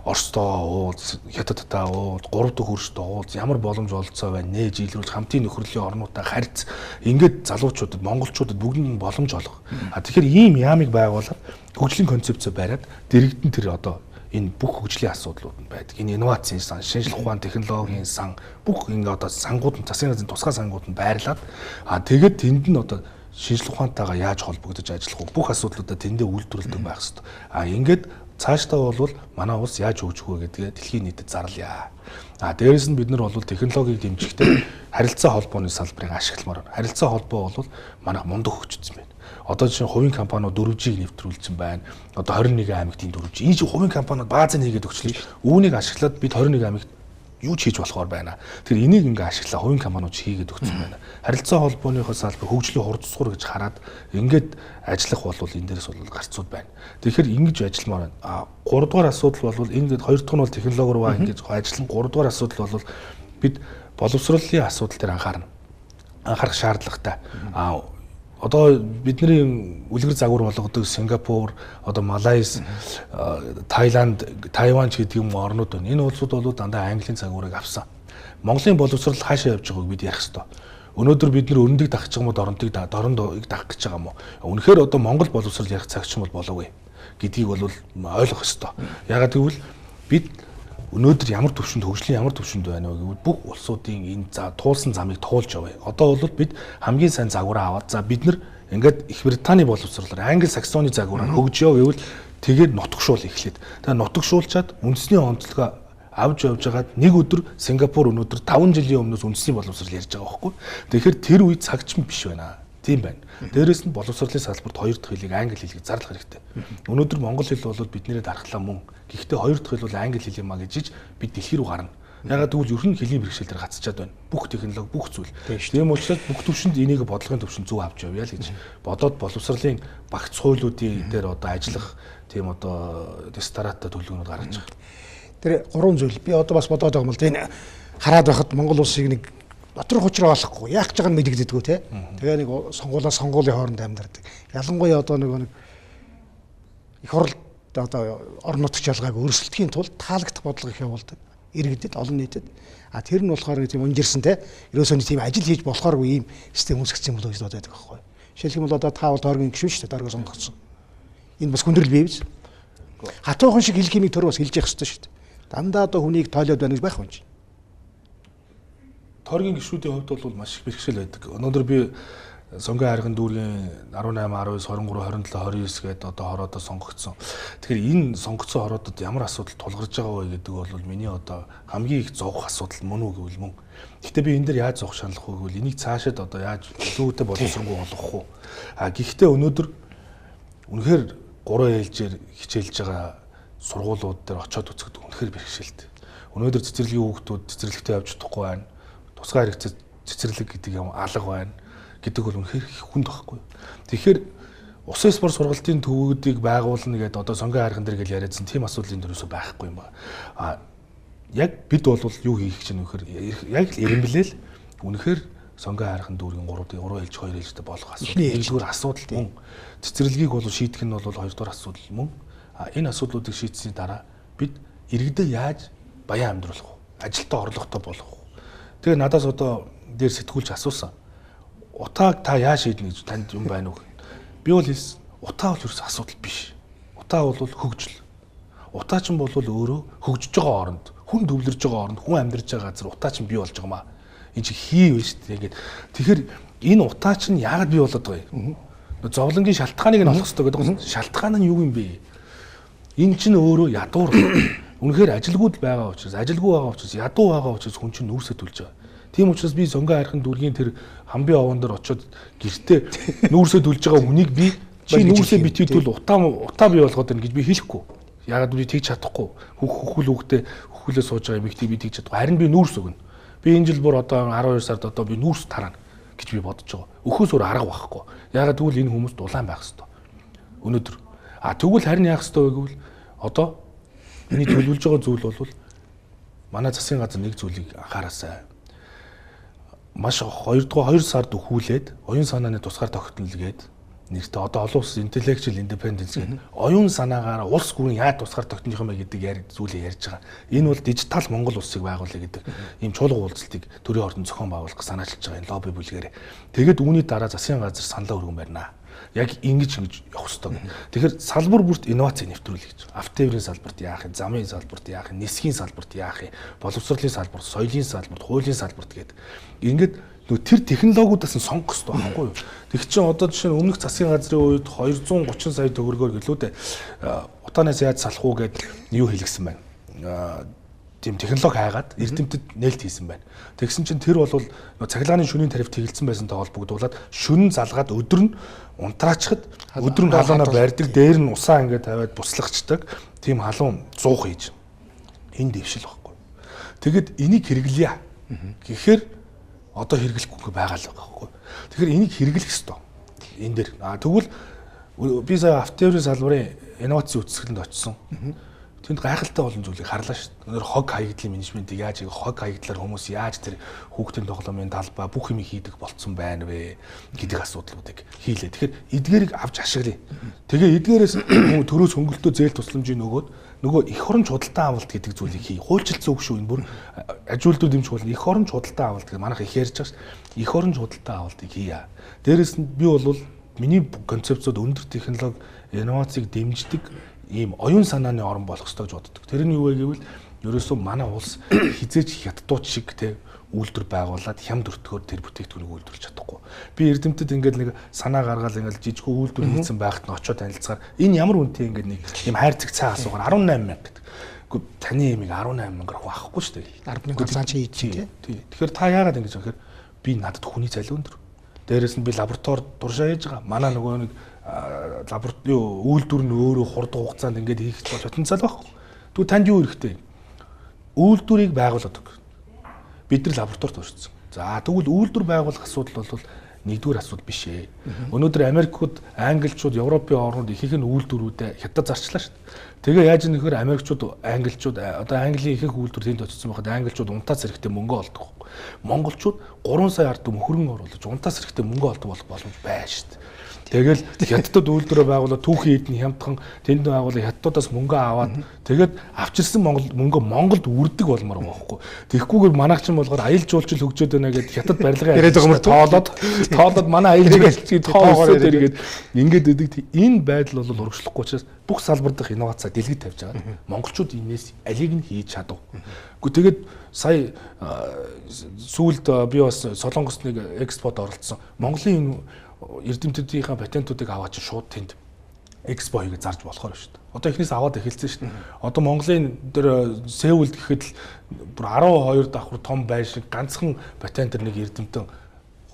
Оростой уулз, Хятадтай уулз, 3 дахь хөрштэй уулз, ямар боломж олцоо байна, нээж илрүүлж хамтын нөхөрлөлийн орнуудаа харьц. Ингээд залуучуудад, монголчуудад бүгдэнд нь боломж олго. А тэгэхээр ийм яамыг байгуулад хөгжлийн концепцээ бариад дэрэгдэн тэр одоо энэ бүх хөгжлийн асуудлууд нь байдаг. Энэ инновацийн сан, шинжлэх ухаан, технологийн сан, бүх ингээ одоо сангууд нь засгийн газрын тусгай сангууд нь байрлаад а тэгээд тэнд нь одоо шинжлэх ухаантайгаа яаж холбогдож ажиллах вэ? Бүх асуудлуудаа тэндээ үйлдвэрлэдэг байх хэрэгтэй. А ингээд цаашдаа бол манай улс яаж хөгжих вэ гэдгээ дэлхийн нийтэд зарлая. А дээрээс нь бид нар бол технологиг дэмжихдээ харилцаа холбооны салбарыг ашигламаар байна. Харилцаа холбоо бол манай мундаг хөгжсөн байна. Одоо жишээ нь хувийн компаниуд 4G-г нэвтрүүлсэн байна. Одоо 21 аймагт 4G. Энэ чинь хувийн компаниуд баазыг хийгээд өгчлээ. Үүнийг ашиглаад бид 21 аймагт юу ч хийж болохоор байна. Тэгэхээр энийг ингээ ашиглаа хувийн компаниуд хийгээд өгсөн байна. Харилцаа холбооныхоо салбар хөгжлийн хурд цусгуур гэж хараад ингээд ажиллах бол энэ дээрээс бол гарцууд байна. Тэгэхээр ингэж ажилламаар байна. А 3 дугаар асуудал бол ингээд 2 дахь нь бол технологи руу ингэж ажиллан 3 дугаар асуудал бол бид боловсролын асуудал дээр анхаарна. Анхаарах шаардлагатай. А одоо бидний үлгэр загвар болгодог Сингапур, одоо Малайз, Таиланд, Тайван ч гэдэг юм орнууд байна. Энэ улсууд бол дандаа Английн загварыг авсан. Монголын боловсрол хаашаа явж байгааг бид ярих ёстой. Өнөөдөр бид нэр өрөндийг дагах юм уу, дорондыг дагах гэж байгаа юм уу? Үнэхээр одоо Монгол боловсрол ярих цаг ч юм бол болов уу гэдгийг бол ойлгох ёстой. Яагаад гэвэл бид өнөөдөр ямар төвшөнд хөгжлийн ямар төвшөнд байна вэ гэвэл бүх улсуудын энэ за туулсан замыг туулж явъя. Одоо бол бид хамгийн сайн загвараа аваад за бид нар ингээд Их Британий боловсролоор Англи Саксоны загвараар хөгжиё гэвэл тэгээд нутагшуул эхлээд. Тэгээд нутагшуулчаад үндэсний онцлогоо авч явж байгаад нэг өдөр Сингапур өнөөдөр 5 жилийн өмнөөс үндэсний боловсрол ярьж байгаа байхгүй. Тэгэхээр тэр үе цаг ч биш байна. Тийм байна. Дээрээс нь боловсролын салбарт хоёр дахь хэлийг англи хэлийг зарлах хэрэгтэй. Өнөөдөр монгол хэл бол биднэрээ дархлаа мөн. Гэхдээ хоёр дахь хэл бол англи хэл юм а гэж бид дэлхий рүү гарна. Ягаад гэвэл ерхэн хэлийн бэрхшээл дээр гацчаад байна. Бүх технологи, бүх зүйл. Тийм учраас бүх төвшөнд энийг бодлогын төвшөнд зөв авч явъя л гэж бодоод боловсролын багц хуулиудын дээр одоо ажиллах тийм одоо дистараттай төлөвлөгөөнүүд гаргаж байгаа. Тэр гурван зүйл би одоо бас бодоод байгаа юм л да. Энэ хараад байхад Монгол улсыг нэг доторх учраа олохгүй яах гэж байгааг нь мэдэгддэггүй те. Тэгээ нэг сонгуулаа сонгуулийн хооронд амьдардаг. Ялангуяа одоо нэг их хурал одоо орон нутагч ялгааг өрсөлдөхийн тулд таалагдах бодлого их явуулдаг. Иргэдэд олон нийтэд. А тэр нь болохоор тийм унжирсан те. Ерөөсөө нэг тийм ажил хийж болохооргүй ийм систем үүсгэсэн юм болоо гэж бодоод байдаг байхгүй. Жишээлх юм бол одоо та бол тойргийн гишүүн шүү дээ. Тойргоо сонгогдсон. Энэ бас хүндрэл бий биз? Хатуухан шиг хэлэх юмыг төр бас хэлж явах хэрэгтэй шүү дээ. Дандаа одоо хүнийг тойлоод байна гэж байх юм чи. Тойргийн гишүүдийн хувьд бол маш их бэрхшээл байдаг. Өнөөдөр би Сонгон хайрхан дүүргийн 18, 19, 23, 27, 29 гээд одоо хороодоо сонгогдсон. Тэгэхээр энэ сонгогдсон хороодод ямар асуудал тулгарч байгаа вэ гэдэг бол миний одоо хамгийн их зовх асуудал мөн үү гэвэл мөн. Гэхдээ би энэ дээр яаж зовх шаналх вэ гэвэл энийг цаашид одоо яаж илүүтэй боловсронгуй болгох уу? А гэхдээ өнөөдөр үнэхээр 3 ээлжээр хичээлж байгаа сургуулиуд дээр очиод үзэхэд үнэхээр бэрхшээлтэй. Өнөөдөр цэцэрлэгийн хүүхдүүд цэцэрлэгтээ явж чадахгүй байна. Тусгай хэрэгцээ цэцэрлэг гэдэг юм алга байна гэдэг бол үнэхээр их хүнд байхгүй. Тэгэхээр усын спорт сургалтын төвүүдийг байгуулна гэдээ одоо сонгон хайрхан дээр гэж яриадсан тийм асуудлын дөрөөсөө байхгүй юм байна. А яг бид бол юу хийх гэж байна вэхээр яг л эренблээл үнэхээр сонгон хайрхан дүүргийн 3 ээлж 2 ээлжтэй болох асуудал. Нэгдүгээр асуудал мөн. Цэцэрлэгийг бол шийдэх нь бол хоёрдугаар асуудал мөн. А энэ асуудлуудыг шийдсэний дараа бид иргэдээ яаж баян амьдруулах вэ? Ажилтаа орлоготой болгох вэ? Тэгээ надаас одоо дээр сэтгүүлч асуусан. Утааг та яаж шийднэ гэж танд юм байна уу? Би бол хэлсэн. Утаа бол ерөөс асуудал биш. Утаа бол хөгжил. Утаа ч бол өөрөө хөгжиж байгаа оронд, хүн төвлөрж байгаа оронд, хүн амьдарч байгаа газар утаа ч бий болж байгаа маа. Энэ чи хий вэ шүү дээ. Ингээд тэгэхээр энэ утаа чинь яагаад бий болоод байгаа юм? Зовлонгийн шалтгааныг нь олох хэрэгтэй гэдэг нь шалтгаан нь юу юм бэ? Энэ чинь өөрөө ядуур. Үнэхээр ажилгүйд байгаа учраас, ажилгүй байгаа учраас, ядуу байгаа учраас хүн чинь нүүрсээ төлж байгаа. Тийм учраас би сонгон хайрхан дүүргийн тэр хамбын овон дээр очиод гэртээ нүүрсээ төлж байгаа хүнийг би чи нүүрсээ битгий төл утаа бий болгоод байна гэж би хэлэхгүй. Яагаад би тэгж чадахгүй. Хөхөл хүүхдээ хөхөлөө сууж байгаа эмэгтэй би тэгж чадахгүй. Харин би нүүрс өгнө. Би энэ жил бүр одоо 12 сард одоо би нүүрс тараана гэж би бодож байгаа. Өхөөс өөр арга байхгүй. Яагаад гэвэл энэ хүмүүс дулаан байх хэвээр. Өнөөдөр. А тэгвэл харин яах хэвээр вэ гэвэл одоо миний төлөвлөж байгаа зүйл бол манай засгийн газар нэг зүйлийг анхаараасай. Маш 2 сард өхүүлээд оюун санааны тусгаар тогтнол гээд нэртэй одоо олон улс intellectual independence гэдэг оюун санаагаараа улс гүрэн яаж тусгаар тогтнох юм бэ гэдэг зүйлээ ярьж байгаа. Энэ бол дижитал Монгол улсыг байгуулъя гэдэг ийм чуулга уулзалтыг төрийн ордон зохион байгуулах санаачилж байгаа энэ лобби бүлгээрээ. Тэгээд үүний дараа засгийн газар саналаа өргөн барина. Яг ингэж ингэж явах ёстой. Тэгэхээр салбар бүрт инноваци нэвтрүүлэх гэж. Автоэврийн салбарт яах юм, замын салбарт яах юм, нисхийн салбарт яах юм, боловсролын салбарт, соёлын салбарт, хуулийн салбарт гэдэг. Ингээд нөгөө тэр технологиудаас нь сонгох ёстой байхгүй юу? Тэг чинь одоо жишээ нь өмнөх засгийн газрын үед 230 сая төгрөгөөр гэлүү дээ. Утаанаас яаж салах уу гэд юу хэлгсэн байна. Тийм технологи хайгаад эрдэмтэд нээлт хийсэн байна. Тэгсэн чинь тэр бол цахилгааны шөнийн тариф тэгэлцсэн байсантай холбогдуулаад шөнө залгаад өдөр нь унтраачхад өдөр нь халуунаар барьдаг, дээр нь усаа ингээд тавиад буслахчдаг тийм халуун зуух хийж. Энэ дэвшил байхгүй. Тэгэд энийг хэрэглэе. Гэхээр одоо хэрэглэхгүй байгаа л байгаа байхгүй. Тэгэхээр энийг хэрэглэх ёстой. Энэ дээр. А тэгвэл би сая автоэврийн салбарын инновацийн үзэсгэлэнд очсон. Тэнд гайхалтай олон зүйлийг харлаа шүү дээ. Өнөр хог хаягдлын менежментийг яаж хог хаягдлаар хүмүүс яаж тэр хүүхдийн тоглоомын талбай бүх юм хийдэг болцсон байна вэ гэдэг асуудлуудыг хийлээ. Тэгэхээр эдгээрийг авч ашиглая. Тэгээ эдгээрээс төрөөс хөнгөлтөө зээл тусламжийг нөгөөд нөгөө эх оронч худалдан авалт гэдэг зүйлийг хий. Хуульчилсан үг шүү энэ бүр ажилтнууд дэмжих бол эх оронч худалдан авалт гэдэг манайх их ярьж байгаа шүү. Эх оронч худалдан авалтыг хийя. Дээрээс нь би бол миний концепцод өндөр технологи инновацийг дэмждэг ийм оюун санааны орн болох ёстой гэж боддог. Тэр нь юу вэ гэвэл ерөөсөө манай улс хизээч хятадууд шиг те үйлдвэр байгуулад хямд өртгөөр тэр бүтээгдэхүүнийг үйлдвэрлэж чадахгүй. Би эрдэмтэд ингээд нэг санаа гаргаал ингээд жижигхэн үйлдвэр хийсэн байхад нь очиод танилцахаар энэ ямар үнэтэй ингээд нэг ийм хайрцаг цаа асуугаар 18,000 гэдэг. Үгүй таны имийг 18,000-аар хүн авахгүй шүү дээ. 10,000 цаа чи хийж тий. Тэгэхээр та яагаад ингэж гэхээр би надад хүний цалин өндөр. Дээрээс нь би лаборатори туршаа хийж байгаа. Манай нөгөө нэг лаборатори үйлдвэр нь өөрөө хурдан хугацаанд ингээд хийх бол потенциал байхгүй. Тэгвэл танд юу хэрэгтэй? Үйлдвэрийг байгуулад өг. Бид нар лабораторид туршсан. За тэгвэл үйлдвэр байгуулах асуудал бол нэгдүгээр асуудал биш ээ. Өнөөдөр Америкууд, Англичууд, Европын орнууд ихэнх нь үйлдвэрүүдээ хятад зарчлаа шүү дээ. Тэгээ яаж нөхөр Америкчууд, Англичууд одоо Английн ихэнх үйлдвэр тэнд очсон байхад Англичууд унтаас хэрэгтэй мөнгө олдог. Монголчууд 3 сая ард түмэн хөрөнгө оруулаж унтаас хэрэгтэй мөнгө олдог болох боломж байна шүү дээ. Тэгэл хятадд үйлдвэрээ байгуулаад түүхийн эдэн хямдхан тэнд байгуулаад хятадудаас мөнгө аваад тэгээд авчирсан Монгол мөнгө Монголд үрдэг болмоор байгаа байхгүй. Тэгэхгүйгээр манайх чинь болохоор аялал жуулчлал хөгжөөд байна гэдээ хятад барилгын тоолоод манай аялал жуулчлалыг тоогоор эргээд ингээд өгдөг. Энэ байдал бол урагшлахгүй учраас бүх салбар дахь инновацаа дэлгэд тавьж байгаа. Монголчууд энэс алийг нь хийж чадав. Гэхдээ тэгээд сая сүүлд би бас Солонгост нэг экспод оролцсон. Монголын эрдэмтдийнхаа патентуудыг аваад чи шууд тэнд экспо хийгээ зарж болохоор шүү дээ. Одоо эхнээс аваад эхэлсэн шүү дээ. Одоо Монголын дээр Сеулд гэхэд л бүр 12 давхар том байшин ганцхан патент нэг эрдэмтэн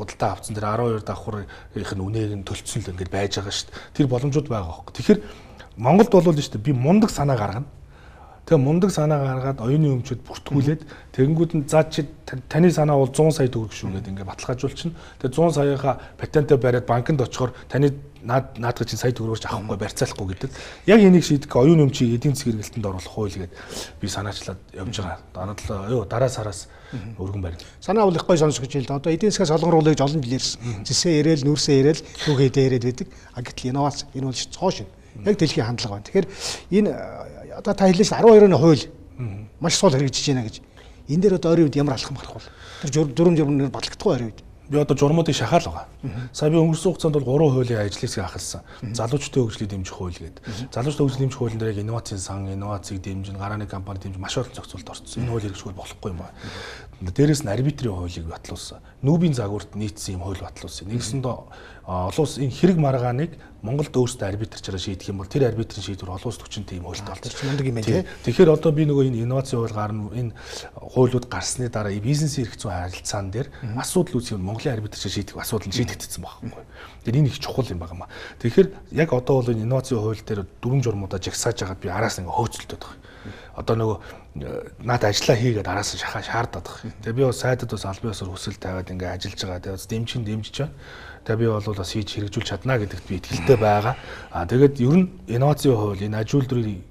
худалдаа авсан тэр 12 давхрынх нь үнээр нь төлцсөн л ингээд байж байгаа шүү дээ. Тэр боломжууд байгаа хөөхгүй. Тэгэхээр Монголд бол шүү дээ би мундаг санаа гаргана. Тэгээ мундаг санаа гаргаад оюуны өмчөд бүртгүүлээд тэгэнгүүт нь за чи таны санаа бол 100 сая төгрөг шүү гэдэг ингээд баталгаажуулчихна. Тэгээ 100 саяхаа патентээ бариад банкнд очихоор таны наадах чинь сая төгрөгөөр ч авахгүй барьцаалахгүй гэдэг. Яг энийг шийдэх оюуны өмчийг эдийн засгийн хэрэглэлтэнд оруулах хууль гээд би санаачлаад явж байгаа. Дараа сараас өргөн барина. Санаа бол их гоё сонсгож ил. Одоо эдийн засгаас солонгоруулах гэж олон жил ярьсан. Зэсээ ирээл, нүрсээ ирээл, түүхийдээ яриад байдаг. А гэтэл инновац энэ бол цоо шин. Яг дэлхийн хандлага байна. Тэгэхээр энэ одоо та хэллээ шүү 12-ны хууль маш сул хэрэгжиж байна гэж. Энэ дээр одоо ойрын үед ямар алхам гарах вэ? Тэр дүрм журмаар батлагдахгүй ойрын үед. Би одоо журмуудыг шахаал байгаа. Сая би өнгөрсөн хугацаанд бол 3 хуулийн ажлыг ахалсан. Залуучдын хөгжлийг дэмжих хууль гэдэг. Залуучдын хөгжлийг дэмжих хуулийн дээр яг инновацийн сан, инновацийг дэмжин, гарааны компани дэмжин маш олон зохицуулалт орсон. Энэ хууль хэрэгжихгүй болохгүй юм байна. Дээрээс нь арбитрийн хуулийг батлуулсан. Нүүбийн загварт нийцсэн юм хууль батлуулсан. Нэгсэндээ олон улс энэ хэрэг маргааныг Монголд өөрсдөө арбитрчаараа шийдэх юм бол тэр арбитрийн шийдвэр олон улс хүчинтэй юм хуультай болчих. Мундаг юм байна тий. Тэгэхээр одоо би нөгөө энэ инновацийн хууль гарна, энэ хуулиуд гарсны дараа бизнесийн эрх зүйн харилцаан дээр асуудал үүсэх юм Монголын арбитрчаар шийдэх асуудал нь шийдэгдсэн байхгүй. Тэгэхээр энэ их чухал юм байна. Тэгэхээр яг одоо бол энэ инновацийн хууль дээр дүрм журмуудаа жагсааж байгаад би араас ингээ хөөцөлдөд байгаа. Одоо нөгөө наад ажиллаа хийгээд араас нь шахаа шаардаад байгаа. Тэгээ би бас сайдад бас албан ёсоор хүсэл тавиад ингээ ажиллаж байгаа. Тэгээ бас дэмжин дэмжиж байна. Тэгээ би бол бас хийж хэрэгжүүлж чадна гэдэгт би итгэлтэй байгаа. Аа тэгээд ер нь инновацийн хууль, энэ аж үйлдвэрийг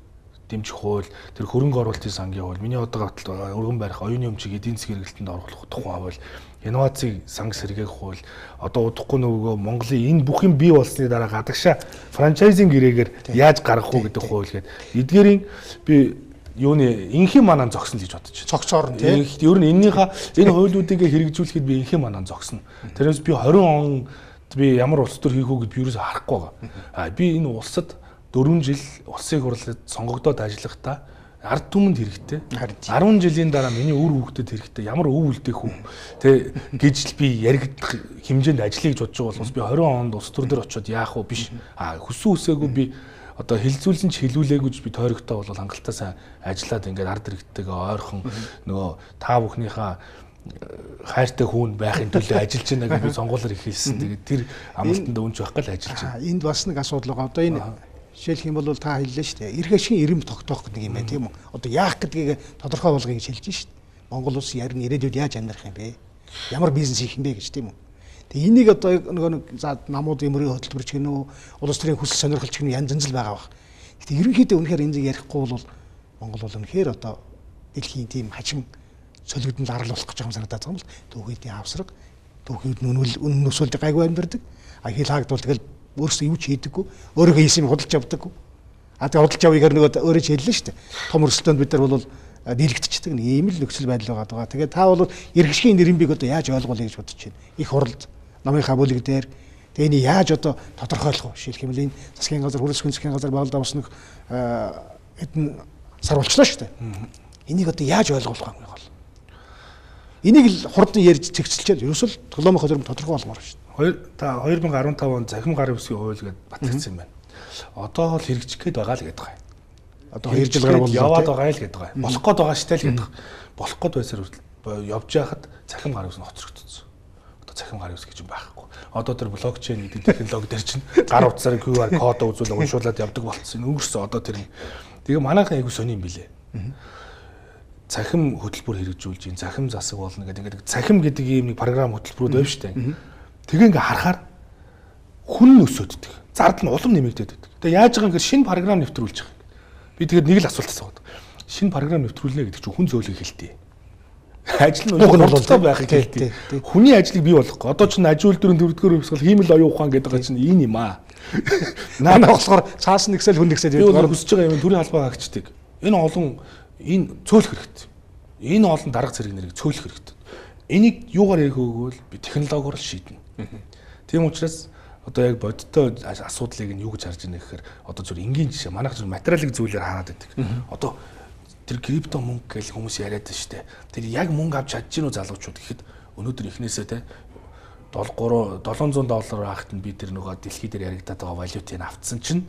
дэмжих хууль, тэр хөрөнгө оруулалтын сангийн хууль, миний одоо баталт өргөн барих оюуны өмчийг эдийн засгийн хэрэглэлтэнд оруулах тухай хууль, инновацийг санг сэргээх хууль, одоо удахгүй нөгөө Монголын энэ бүх юм бий болсны дараа гадагшаа франчайзинг гэрээгээр яаж гаргах уу гэдэг хууль гээд эдгээрийн би юуны инхийн манаа зогсно гэж бодож байна. Цогцоор нь тийм. Ер нь энэнийхээ энэ хуулиудыг хэрэгжүүлэхэд би инхийн манаа зогсно. Тэрнээс би 20 он би ямар улс төр хийх үү гэд би юусоо харахгүй байгаа. А би энэ улсад 4 жил улсын хурлад сонгогдоод ажиллахдаа ард түмэнд хэрэгтэй. 10 жилийн дараа миний үр хүүхдэд хэрэгтэй. Ямар өв үлдээх үү тэ гэж л би яригдах хэмжээнд ажиллая гэж бодож байгаа болохоос би 20 онд улс төр дээр очиод яах вэ биш. А хүссэн үсээгүй би одоо хилцүүлсэн ч хилүүлээгүй ч би тойрогтой бол хангалттай сайн ажиллаад ингээд ард иргэдтэйгээ ойрхон нөгөө та бүхнийхээ хайртай хүн байхын төлөө ажиллаж байна гэж би сонгуулиар их хэлсэн. Тэгээд тэр амлалтанд үнж байх гал ажиллаж байна. Энд бас нэг асуудал байгаа. Одоо энэ жишээлх юм бол та хэллээ шүү дээ. Эрх ашигын ирэм тогтоох гэдэг юм байна тийм үү? Одоо яах гэдгийг тодорхой болгоё гэж хэлж шүү дээ. Монгол улс ярин ирээдүйд яаж амьдрах юм бэ? Ямар бизнес хийх юм бэ гэж тийм үү? Тэгээ энийг одоо нөгөө нэг за намуудын мөрийн хөтөлбөр ч гэнэ үү, улс төрийн хүсэл сонирхол ч гэнэ янз янз л байгаа баг. Гэтэ ерөнхийдөө үнэхээр энэ зэг ярихгүй бол Монгол бол үнэхээр одоо дэлхийн тийм хачин солигдмол арал болох гэж байгаа юм санагдаад байгаа юм л түүхийдийн авсраг, түүхийд нь үнэн өсвөлд гайгүй амьдардаг. А хил хаагдвал тэгэл өөрсдөө юу ч хийдэггүй, өөрийнхөө хийсэн юм худалж авдаггүй. А тэгээ худалж авъя гэхээр нөгөө өөрөө ч хэллээ шүү дээ. Том өрсөлдөөнд бид нар бол дийлэгдчихдэг нэг ийм л нөхцөл байдал байгаа. Тэгээ та бол эрх ашигын нэрэмбийг одоо яаж ойлгуулъя гэж бодож байна? Их хуралд намынхаа бүлэг дээр тэгээ энийг яаж одоо тодорхойлох вэ? Жишээлх юм бол энэ засгийн газар, хүрэлцэх засгийн газар байгуулалт авсан хэдэн сар болчлоо шүү дээ. Энийг одоо яаж ойлгуулах юм бэ? Энийг л хурдан ярьж цэгцэлчээд ерөөсөл тоглоомын хөлөрм тодорхой болмоор шүү дээ. Та 2015 он захим гарын үсгийн хууль гэдээ батлагдсан юм байна. Одоо л хэрэгжих гээд байгаа л гэдэг байгаа. Одоо 2 жил гаруй боллоо яваад байгаа л гэдэг байгаа. Болох гээд байгаа штэ л гэдэг. Болох гээд байсаар явж байхад захим гарын үс нь хоцрогдсон. Одоо захим гарын үс гэж юм байхгүй. Одоо тэр блокчейн гэдэг технологи дээр чинь гар утсаар QR код үзүүлээ уншуулад явдаг болцсон. Өнгөрсөн одоо тэр. Тэгээ манайхан айгу сони юм билээ. Цахим хөтөлбөр хэрэгжүүлж ин цахим засаг болно гэдэг ингээд цахим гэдэг ийм нэг програм хөтөлбөрүүд байв штэ. Тэгээ ингээ харахаар хүн нь өсөөддөг. Зардал нь улам нэмэгдээд байдаг. Тэгээ яаж байгаа юм гэхээр шинэ програм нэвтрүүлж байгаа. Би тэгээд нэг л асуулт асууад. Шинэ програм нэвтрүүлнэ гэдэг чинь хүн зөөлөх хэлтэй. Ажил нь хурдтай байхыг хэлдэг. Хүний ажлыг бий болгохгүй. Одоо чинь аж үйлдвэрийн дөрөвдүгээр хувьсгал хиймэл оюун ухаан гэдэг байгаа чинь энэ юм аа. Манай болохоор цаас нэгсэл хүн нэгсэл гэдэг. Би бол хүсэж байгаа юм төрийн албаа агчдыг. Энэ олон энэ цөөлөх хэрэгтэй. Энэ олон дарга зэрэг нэрийг цөөлөх хэрэгтэй. Энийг юугаар ярих вэ гэвэл би технологиор л шийднэ. Тийм учраас одоо яг бодиттой асуудлыг нь юу гэж харж байна гэхээр одоо зөв энгийн жишээ манайх зөв материалын зүйлээр хараад байдаг. Одоо тэр крипто мөнгө гэж хүмүүс яриад байна шүү дээ. Тэр яг мөнгө авч чадж гинүү залуучууд гэхэд өнөөдөр эхнээсээ те 700 доллар авахт нь би тэр нөгөө дэлхий дээр яригадаад байгаа валютыг авцсан чинь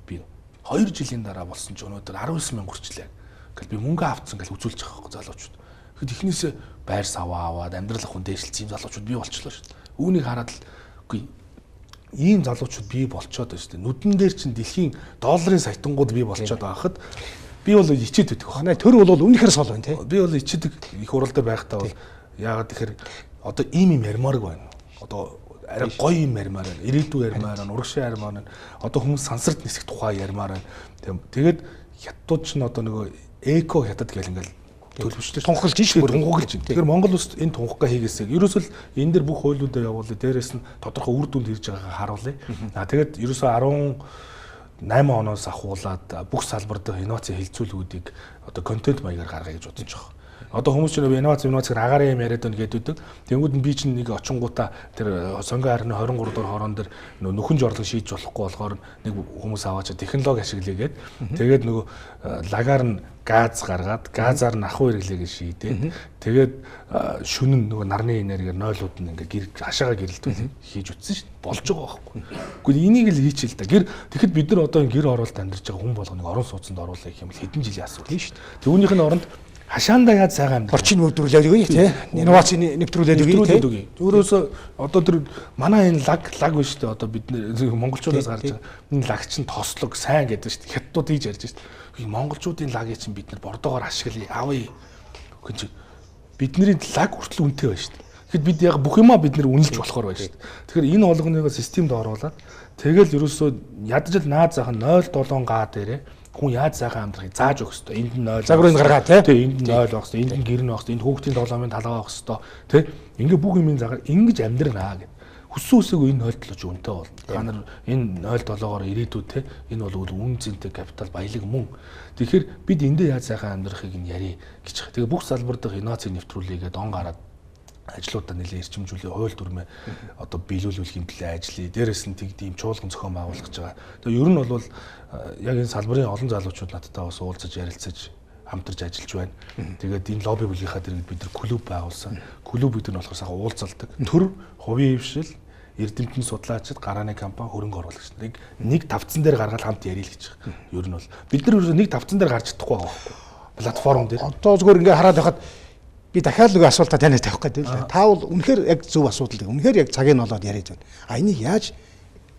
би 2 жилийн дараа болсон ч өнөөдөр 19 мянга хүрчлээ. Ингээл би мөнгө авцсан гэж үзүүлж байгаа байхгүй залуучууд. Тэгэхэд эхнээсээ байр саваа аваад амьдрал хүн дээшилсэн юм залуучууд бий болчлоо шүү дээ. Үүнийг хараад л үгүй ийм залуучууд бий болчоод байна шүү дээ. Нүдэн дээр чинь дэлхийн долларын саятангууд бий болчоод байхад би бол ичээд байдаг. Манай төр бол үнэхээр сол байна тий. Би бол ичээдэг их хурал дээр байхдаа бол яагаад тэгэхээр одоо ийм юм ярмаарг байна. Одоо арай гоё юм ярмаар байна. Ирээдүй ярмаар байна, урагшаа ярмаар байна. Одоо хүмүүс сансарт нисэх тухай ярмаар байна. Тэгээд хятадууд ч н одоо нөгөө эко хятад гэл ингээл төлөвшөлт тунхаглаж шүү дээ. Тунхаглаж. Тэгэхээр Монгол улсад энэ тунхагаа хийгээсэй. Ерөөсөл энэ дэр бүх хуулиудаа явуулъя. Дээрээс нь тодорхой үр дүнд ирж байгаагаа харуулъя. Аа тэгээд ерөөсөө 18 оноос ахуулаад бүх салбар дээр инновацийн хилцүүлгүүдийг одоо контент маягаар гаргая гэж бодож байгаа. Одоо хүмүүс чинь инновац гэр агаарын юм яриад байна гэдэг. Тэнгүүд нь би чинь нэг очингуудаа тэр сонгон харны 23 дугаар хорон дээр нөхөн жорлог шийдэж болохгүй болохоор нэг хүмүүс аваач технологи ашиглая гээд тэгээд нөгөө лагаар нь газ гаргаад газар нь ахуй хэрэглээгээ шийдээд тэгээд шүнэн нөгөө нарны энергиэр нойлууд нь ингээ гэр хашаага гэрэлтүүл хийж үтсэн шүү дээ. Болж байгаа байхгүй. Гэхдээ энийг л хийчихэл та. Гэр тэгэхэд бид нар одоо гэр оролт амьдарч байгаа хүн болгоныг орон сууцнд оруулах гэх юм бол хэдэн жилийн асуудал шүү дээ. Түүнийх нь оронд хашаандаа яаж сайхан амьдрах орчин нэвтрүүлээд өгье тий. Инновац нэвтрүүлээд өгье тий. Өөрөөсөө одоо тэр манай энэ лаг биш үү одоо бид монголчуудаас гарч байгаа энэ лаг чинь тослог сайн гэдэг шүү дээ. Хятадууд хийж ярьж шүү дээ. Монголчуудын лагийг чинь бид нар бордоогоор ашиглая авъя. Гэнч бидний лаг хүртэл үнэтэй байна шүү дээ. Тэгэхэд бид яг бүх юмаа бид нэр үнэлж болохоор байна шүү дээ. Тэгэхээр энэ болгоныгоо системд оруулаад тэгэл ерөөсөө ядаж л наад заахан 0.7 га дээрээ хүн яаж сайхан амьдрахыг зааж өгөх ёстой. Энд нь 0 загварыг гаргаа тий. Тий, энд нь 0 байх ёстой. Энд нь гэр нь байх ёстой. Энд хүүхдийн тоглоомын талаа байх ёстой. Тий. Ингээ бүх юмын загаар ингэж амьдрнаа гэд. Хүссэн үсээгүй энэ 0.7 ч үнэтэй болно. Та нар энэ 0.7-оор ирээдүйд тий энэ бол үн цэнтэй капитал баялаг мөн. Тэгэхээр бид эндээ яаж сайхан амьдрахыг нь ярий гэж. Тэгээ бүх салбар дахь инновацийн нэвтрүүлээгээд он гараад ажлуудаа нэлээд эрчимжүүлээ, хууль дүрмээ одоо биелүүлэх төлөө ажиллая. Дээрээс нь тэгд ийм чуулган зохион байгуулах гэж байгаа. Тэгээ ер нь бол яг энэ салбарын олон залуучууд надтай бас уулзаж ярилцаж хамтарч ажиллаж байна. Тэгээд энэ лобби бүлгийнхаа дэргэд бид нар клуб байгуулсан. Клуб гэдэг нь болохоор сайхан уулзалдаг. Төр, хувийн хвшил, эрдэмтэн судлаачид, гарааны компани, хөрөнгө оруулагч нарыг нэг тавцан дээр гаргаад хамт ярил гэж байгаа. Ер нь бол бид нар ерөөсөө нэг тавцан дээр гарч чадахгүй байгаа байхгүй. Платформ дээр. Одоо зүгээр ингээ хараад байхад би дахиад нэг асуултаа танаас тавих гэдэг л да. Та бол үнэхээр яг зөв асуудал. Үнэхээр яг цагийг нь олоод яриад байна. А энийг яаж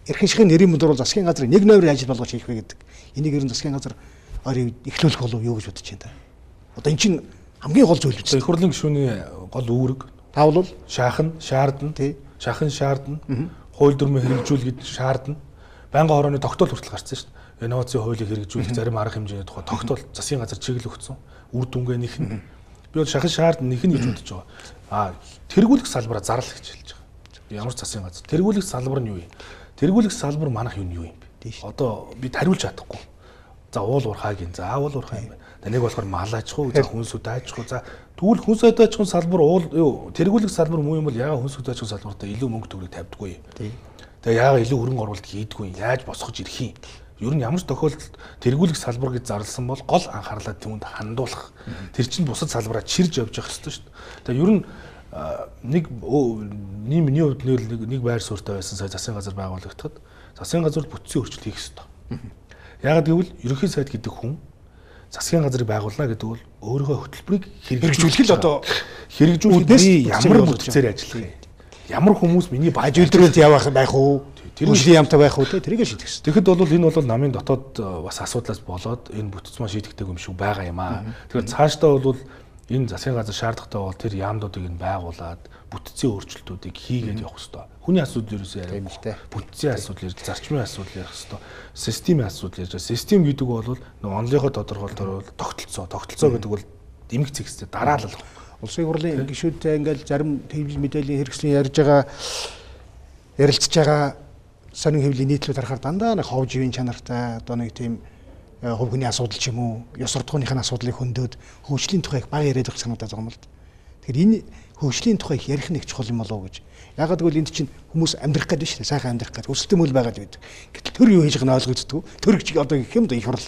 эрхэншхийн нэрийн мөндөр бол засгийн газар нэг номерын ажил болгож хийх вэ гэдэг. Энийг ер нь засгийн газар ойрын эхлүүлэх болов юу гэж бодож байна та. Одоо эн чинь хамгийн гол зүйл үү? Их хурлын гишүүний гол үүрэг та бол шаахан, шаардна, шахан шаардна, хууль дүрмээ хэрэгжүүлэхэд шаардна. Байнгын хорооны тогтоол хүртэл гарсан шүү дээ. Инновацийн хуулийг хэрэгжүүлэх зарим арга хэмжээний тухай тогтоол засгийн газар чиглэл өгсөн. Үр дүнгээ нэхнэ. Би бол шахан шаард нэхнэ гэж бодож байгаа. А тэргүүлэх салбараа зарлах гэж хэлж байгаа. Ямар ч засгийн газар. Тэргүүлэх салбар нь юу юм? Тэргүүлэх салбар манах юу юм бэ? Одоо бид хариулж чадахгүй. За уул уурхайг юм. За уул уурхай юм байна. Нэг болохоор мал аж ахуй, за хүнс үд аж ахуй. За тэгвэл хүнс үд аж ахуйн салбар уул юу тэргүүлэх салбар муу юм бол яагаад хүнс үд аж ахуйн салбартаа илүү мөнгө төгрөг тавьдаггүй юм? Тэгээ яагаад илүү хөрөнгө оруулалт хийдэггүй юм? Яаж босгож ирэх юм? Ер нь ямар ч тохиолдолд тэргүүлэх салбар гэж зарласан бол гол анхаарлаа түүнд хандуулах. Тэр чинь бусад салбараа чирж явж явах ёстой шүү дээ. Тэгээ ер нь нэг миний хувьд нэг байр суурьтай байсан сая засгийн газар байгуулагдахад засгийн газар бүтцийн өөрчлөлт хийх ёстой. Яагаад гэвэл ерөнхий сайд гэдэг хүн засгийн газрыг байгуулна гэдэг бол өөрийнхөө хөтөлбөрийг хэрэгжүүлэх л одоо хэрэгжүүлэх би ямар бүтцээр ажиллах юм? Ямар хүмүүс миний аж үйлдвэрэнд явах байх уу? Тэрүүшлийн ямтай байх уу те тэрийг шийдэх хэрэгтэй. Тэгэхэд бол энэ бол намын дотоод бас асуудлаас болоод энэ бүтц маань шийдэгдэг юм шиг байгаа юм аа. Тэгэхээр цаашдаа бол энэ засгийн газар шаардлагатай бол тэр яамнуудыг нь байгуулад бүтцийн өөрчлөлтүүдийг хийгээд явах хэрэгтэй. Хүний асуудал ерөөсөө яриа. Бүтцийн асуудал ярьж, зарчмын асуудал ярих хэрэгтэй. Системийн асуудал ярьж. Систем гэдэг бол нөгөө онлынхоо тодорхойлолтоор бол тогтолцоо. Тогтолцоо гэдэг бол эмх зэгстэй дараалал. Улсын хурлын гишүүдтэй ингээл зарим хэвлэл мэдээллийн хэрэгслийн ярьж байгаа ярилцж байгаа сонин хэвлэлийн нийтлүүд харахаар дандаа нэг хов живийн чанартай одоо нэг тийм хувь хүний асуудал ч юм уу, ёс суртахууных нь асуудлыг хөндөд хөгжлийн тухай их бага яриад байх санагдаад байгаа юм л да. Тэгэхээр энэ хөгжлийн тухай их ярих нь их чухал юм болов уу гэж. Ягаад гэвэл энд чинь хүмүүс амьдрах гээд биш үү, сайхан амьдрах гээд өсөлтийн мөл байгаад байдаг. Гэтэл төр юу хийж байгааг нь ойлгогддгоо. Төр гэж одоо гэх юм да их хурл.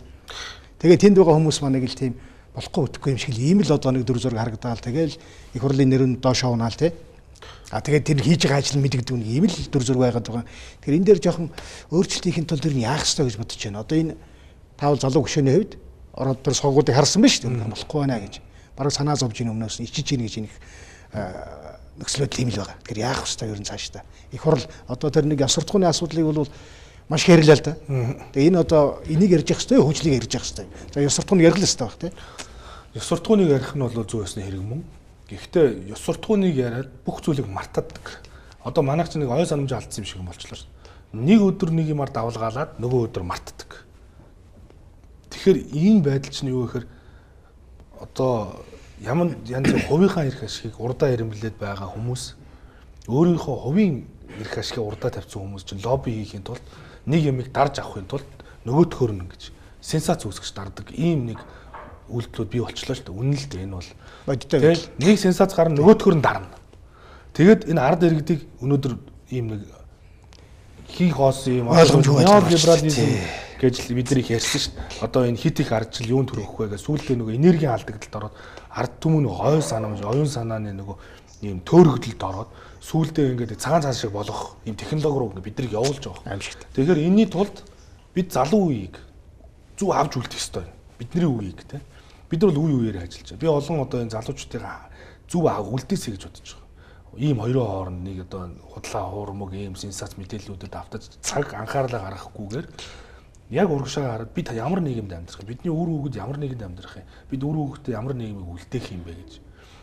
Тэгээ тэнд байгаа хүмүүс маань нэг л тийм болохгүй өтөхгүй юм шиг л ийм л одоо нэг дүр зураг харагдаал. Тэгээл их хурлын нэр нь доош явнаал те. А тэгээд тэр хийж байгаа ажил нь мэдэгдэв нэг ийм л дүр зураг байгаад байгаа. Тэгэхээр энэ дээр жоохон өөрчлөлт хийхин тулд тэр нь яах ёстой гэж бодож байна. Одоо энэ таавал залуу гүшөөний хувьд ороод тэр согуудыг харсан ба шүү дээ. Болохгүй байна гэж. Бараг санаа зовж ийн өмнөөс нь ичиж ийн гэж энэ нөхцөл байдал ийм л байгаа. Тэгэхээр яах ёстой ер нь цаашдаа. Их хурл одоо тэр нэг ёс суртахууны асуудлыг бол маш их ярьлаа л да. Тэгээ энэ одоо энийг ярьж явах ёстой, хөгжлийг ярьж явах ёстой. За ёс суртахууныг ярих л ёстой байх тий. Ёс суртахууныг ярих нь бол зүй ёсны хэрэг мөн. Гэхдээ ёс суртахууныг яриад бүх зүйлийг мартаддаг. Одоо манайх чинь нэг ой санамж алдсан юм шиг болчихлоо шүү дээ. Нэг өдөр нэг юмар давлгаалаад нөгөө өдөр мартдаг. Тэгэхээр ийм байдал чинь юу гэхээр одоо ямар янз хувийнхаа эрх ашигыг урдаа ирэмблээд байгаа хүмүүс өөрийнхөө хувийн эрх ашигыг урдаа тавьсан хүмүүс чинь лобби хийхийн тулд нэг юмыг дарж авахын тулд нөгөөтгөр нь ингэж сенсац үүсгэж дардаг ийм нэг үйлдэлүүд бий болчлоо шүү дээ. Үнэн л дээ энэ бол бодиттой байдал. Нэг сенсац гарна нөгөөтгөр нь дарна. Тэгээд энэ ард иргэдийг өнөөдөр ийм нэг хийх хоос юм ойлгомжгүй неолиберализм гэж л бид нар их ярьсан шүү дээ. Одоо энэ хит их ардчил юунд төрөх вэ гэж сүүлдээ нөгөө энергийн алдагдлалд ороод ард түмэн ой санамж, оюун санааны нөгөө ийм төөрөгдөлд ороод сүүлдээ ингээд цагаан цаас шиг болох ийм технологи руу ингээд бид нарыг явуулж байгаа. Аимшигт. Тэгэхээр энэний тулд бид залуу үеийг зөв авч үлдэх ёстой. Бидний үеийг те. Бид нар бол үе үеэр ажиллаж байгаа. Би олон одоо энэ залуучуудыг зөв үлдээсэй гэж бодож байгаа. Ийм хоёрын хооронд нэг одоо худлаа хуурмаг ийм сенсац мэдээллүүдэд автаж цаг анхаарлаа гаргахгүйгээр яг урагшаа хараад бид ямар нийгэмд амьдрах юм, бидний үр хүүхэд ямар нийгэмд амьдрах юм, бид үр хүүхэдтэй ямар нийгмийг үлдээх юм бэ гэж.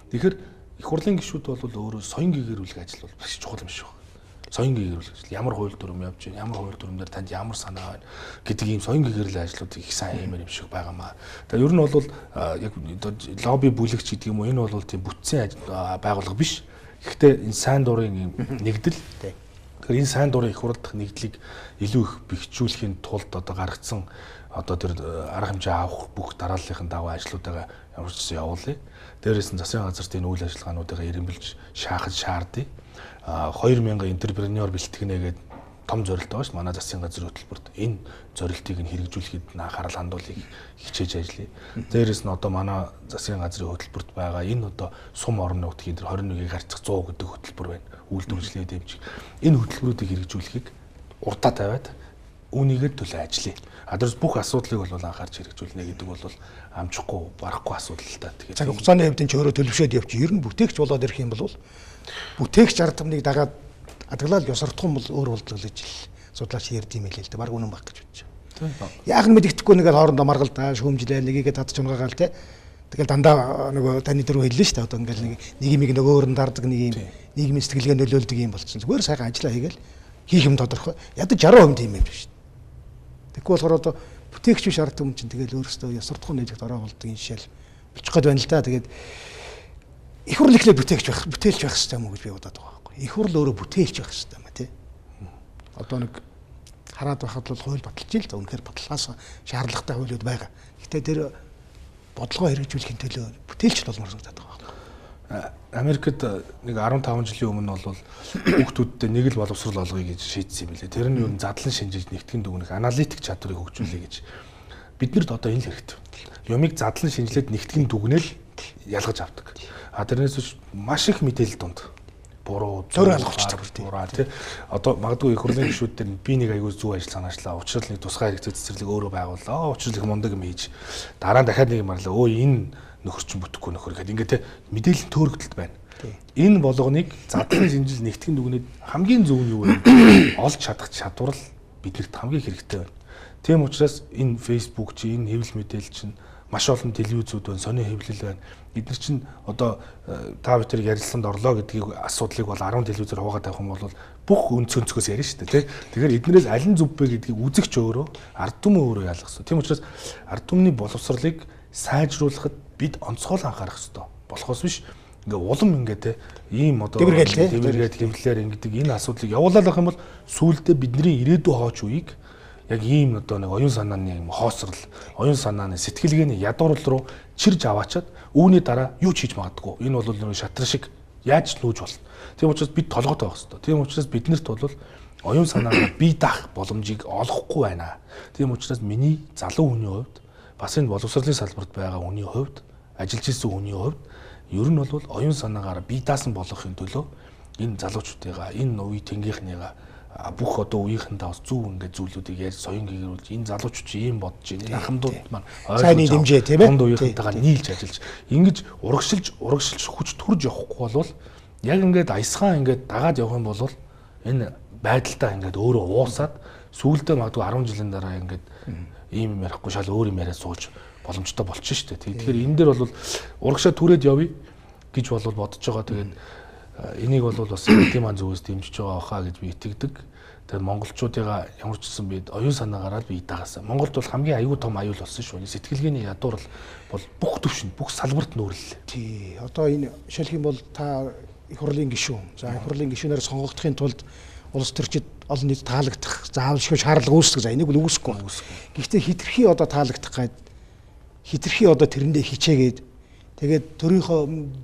Тэгэхээр их хурлын гишүүд бол өөрөө соён гэгэрүүлэх ажил бол маш чухал юм шиг байна. Соён гэгэрүүлэх ажил, ямар хууль дүрэм явж байна, ямар хууль дүрмээр танд ямар санаа байна гэдэг ийм соён гэгэрлийн ажлуудыг их сайн хиймээр юм шиг байгаамаа. Тэгээ ер нь бол яг лобби бүлэгч гэдэг юм уу, энэ бол тийм бүтцийн байгууллага биш. Гэхдээ энэ сайн дурын ийм нэгдэл. Тэгэхээр энэ сайн дурын их хурл дахь нэгдлийг илүү их бэхжүүлэхийн тулд одоо гаргацсан одоо тэр арга хэмжээ авах бүх дарааллын дагуу ажлуудаа ямар ч гэсэн явуулъя. Дээрээс нь засгийн газарт энэ үйл ажиллагаануудыг эрэмбэлж шаахаж шаардъя. 2000 энтерпренеур бэлтгэнэ гэдэг том зорилт байгаа шүү. Манай засгийн газрын хөтөлбөрт энэ зорилтыг нь хэрэгжүүлэхэд анхаарал хандуулыг хичээж ажиллая. Дээрээс нь одоо манай засгийн газрын хөтөлбөрт байгаа энэ одоо сум орон нутгийн тэр 21-ийг харьцах 100 гэдэг хөтөлбөр байна. Үйлдвэрлэлээ дэмжих. Энэ хөтөлбөрүүдийг хэрэгжүүлэхийг урдаа тавиад үүнийгээр төлөө ажиллая. А тэрс бүх асуудлыг бол анхаарч хэрэгжүүлнэ гэдэг бол амжихгүй, барахгүй асуудал л та. Тэгээд цаг хугацааны хувьд энэ ч өөрөө төлөвшөөд явчих. Ер нь бүтээгч болоод ирэх юм бол бүтээгч ард түмнийг дагаад адаглал ёс суртахуун бол өөр болдог л гэж судлаач ярьд юм хэлээ л дээ. Бараг үнэн баг гэж бодож байна. Яг нь мэддэхгүй нэг л хоорондоо маргалдаа, шүүмжлээ, нэгийгээ татж унгагаал те. Тэгэл дандаа нөгөө таны дөрөв хэллээ шүү дээ. Одоо ингээл нэг юмыг нөгөөр нь дардаг, нэг юм нийгмийн сэтгэлгээ нөлөөлдөг юм болчихсон. Зүгээр сайхан ажиллаа хийгээл хийх юм тодорхой. Ядаж 60% тийм юм биш. Тэгэхгүй болохоор одоо бүтээгч биш ард түмэн чинь тэгэл өөрөөсөө ёс суртахуун нэгт ороо болдог юм шил болчих гээд байна л да. Тэгээд их хурл эхлээд бүтээгч байх, бүтээлч байх хэрэгтэй юм уу гэж би бодоод байгаа байхгүй. Их хурл өөрөө бүтээлч байх хэрэгтэй юм а тий. Одоо нэг хараад байхад бол хууль баталж ил. Үнэхээр баталгаас шаардлагатай хуулиуд байгаа. Гэтэ тэр бодлогоо хэрэгжүүлэхин төлөө бүтээлч болмоор санагдаад байгаа байхгүй. Америкт нэг 15 жилийн өмнө бол хүүхдүүдтэй нэг л боловсрол олгоё гэж шийдсэн юм билээ. Тэр нь юу задлан шинжилж нэгтгэн дүгнэх аналитик чадварыг хөгжүүлье гэж. Биднэрт одоо энэ л хэрэгтэй. Юмыг задлан шинжилээд нэгтгэн дүгнэл ялгаж авдаг. А тэрнээс биш маш их мэдээлэл дунд буруу зөөр алгуулчихдаг тий. Одоо магадгүй их хурлын гишүүд дээр би нэг аягүй зөв ажил санаачлаа. Учир л нэг тусгай хэрэгцээ цэцэрлэг өөрөө байгууллаа. Учир л их мундаг юм хийж. Дараа нь дахиад нэг юм арлаа. Өө энэ нөхөр чинь бүтэхгүй нөхөр гэдэг ингээд те мэдээлэл төөрөгдөлт байна. Энэ болгоныг задлан шинжил нэгтгэн дүгнээд хамгийн зөв нь юу вэ? Олж чадах чадвар л биднэрт хамгийн хэрэгтэй байна. Тийм учраас энэ Facebook чи энэ хэвлэл мэдээлэл чинь маш олон телевизүүд байна, сони хэвлэл байна. Эдгээр чинь одоо та бүхэн ярилцлаганд орлоо гэдгийг асуудлыг бол 10 телевизээр хуваагаад тавих юм бол бүх өнцгөөс ярина шүү дээ, тий. Тэгэхээр эднэрээс аль нь зөв бэ гэдгийг үзэгч өөрөө, ард түмэн өөрөө ялгах хэрэгтэй. Тийм учраас ард түмний боловсролыг сайжруулахад бид онцгой анхаарах хэрэгтэй. Болохоос биш Ингээ улам ингээ те ийм одоо дэвэргээл хэмлэлээр ингэдэг энэ асуудлыг явуулаад байх юм бол сүүлдээ бидний ирээдүйн хооч үеийг яг ийм одоо нэг оюун санааны юм хоосрол, оюун санааны сэтгэлгээний ядуурл руу чирж аваачаад үүний дараа юу ч хийж магадгүй. Энэ бол нэг шатар шиг яаж нүүж болно. Тийм учраас бид толгойтой байх хэрэгтэй. Тийм учраас биднэрт бол оюун санаагаа бие даах боломжийг олохгүй байна. Тийм учраас миний залуу хүний хувьд бас энэ боловсролын салбарт байгаа хүний хувьд, ажиллаж исэн хүний хувьд ер нь бол оюун санаагаараа бие даасан болгохын төлөө энэ залуучуудыгаа, энэ үе тэнгийнхнийгаа бүх одоо үеийнхэндээ бас зөв ингээд зүйлүүдийг ярьж соён гэрүүлж энэ залуучууд чи ийм бодож байна. Энэ ахмадууд маань сайнны дэмжээ тийм ээ. Дунд үеийнхэнтэйгээ нийлж ажиллаж ингэж урагшилж хүч төрж явахгүй болвол яг ингээд аясгаан ингээд дагаад явах юм бол энэ байдалтай ингээд өөрөө уусаад сүүлдээ магадгүй 10 жилийн дараа ингээд ийм юм ярихгүй шал өөр юм яриад сууж боломжтой болчих шүү дээ. Тэгэхээр энэ дээр бол урагшаа түрээд явъя гэж бол бодож байгаа. Тэгээд энийг бол бас иргэдийн маань зүгээс дэмжиж байгаа хаа гэж би итгэдэг. Тэгээд монголчуудыгаа ямар ч гэсэн бид оюун санаагаараа л бие дагаасан. Монголд бол хамгийн аюул том аюул болсон шүү. Сэтгэлгээний ядуурл бол бүх төвшөнд, бүх салбарт нүүрлээ. Тий. Одоо энэ жишээлх юм бол та их хурлын гишүүн. За их хурлын гишүүнээр сонгогдохын тулд улс төрчид олон нийт таалагдах заавалшгүй шаардлага үүсдэг. За энийг бол үүсэхгүй. Гэхдээ хитрхи одоо таалагдах гад хитрхи одоо тэрэндээ хичээгээд тэгээд төрийнхөө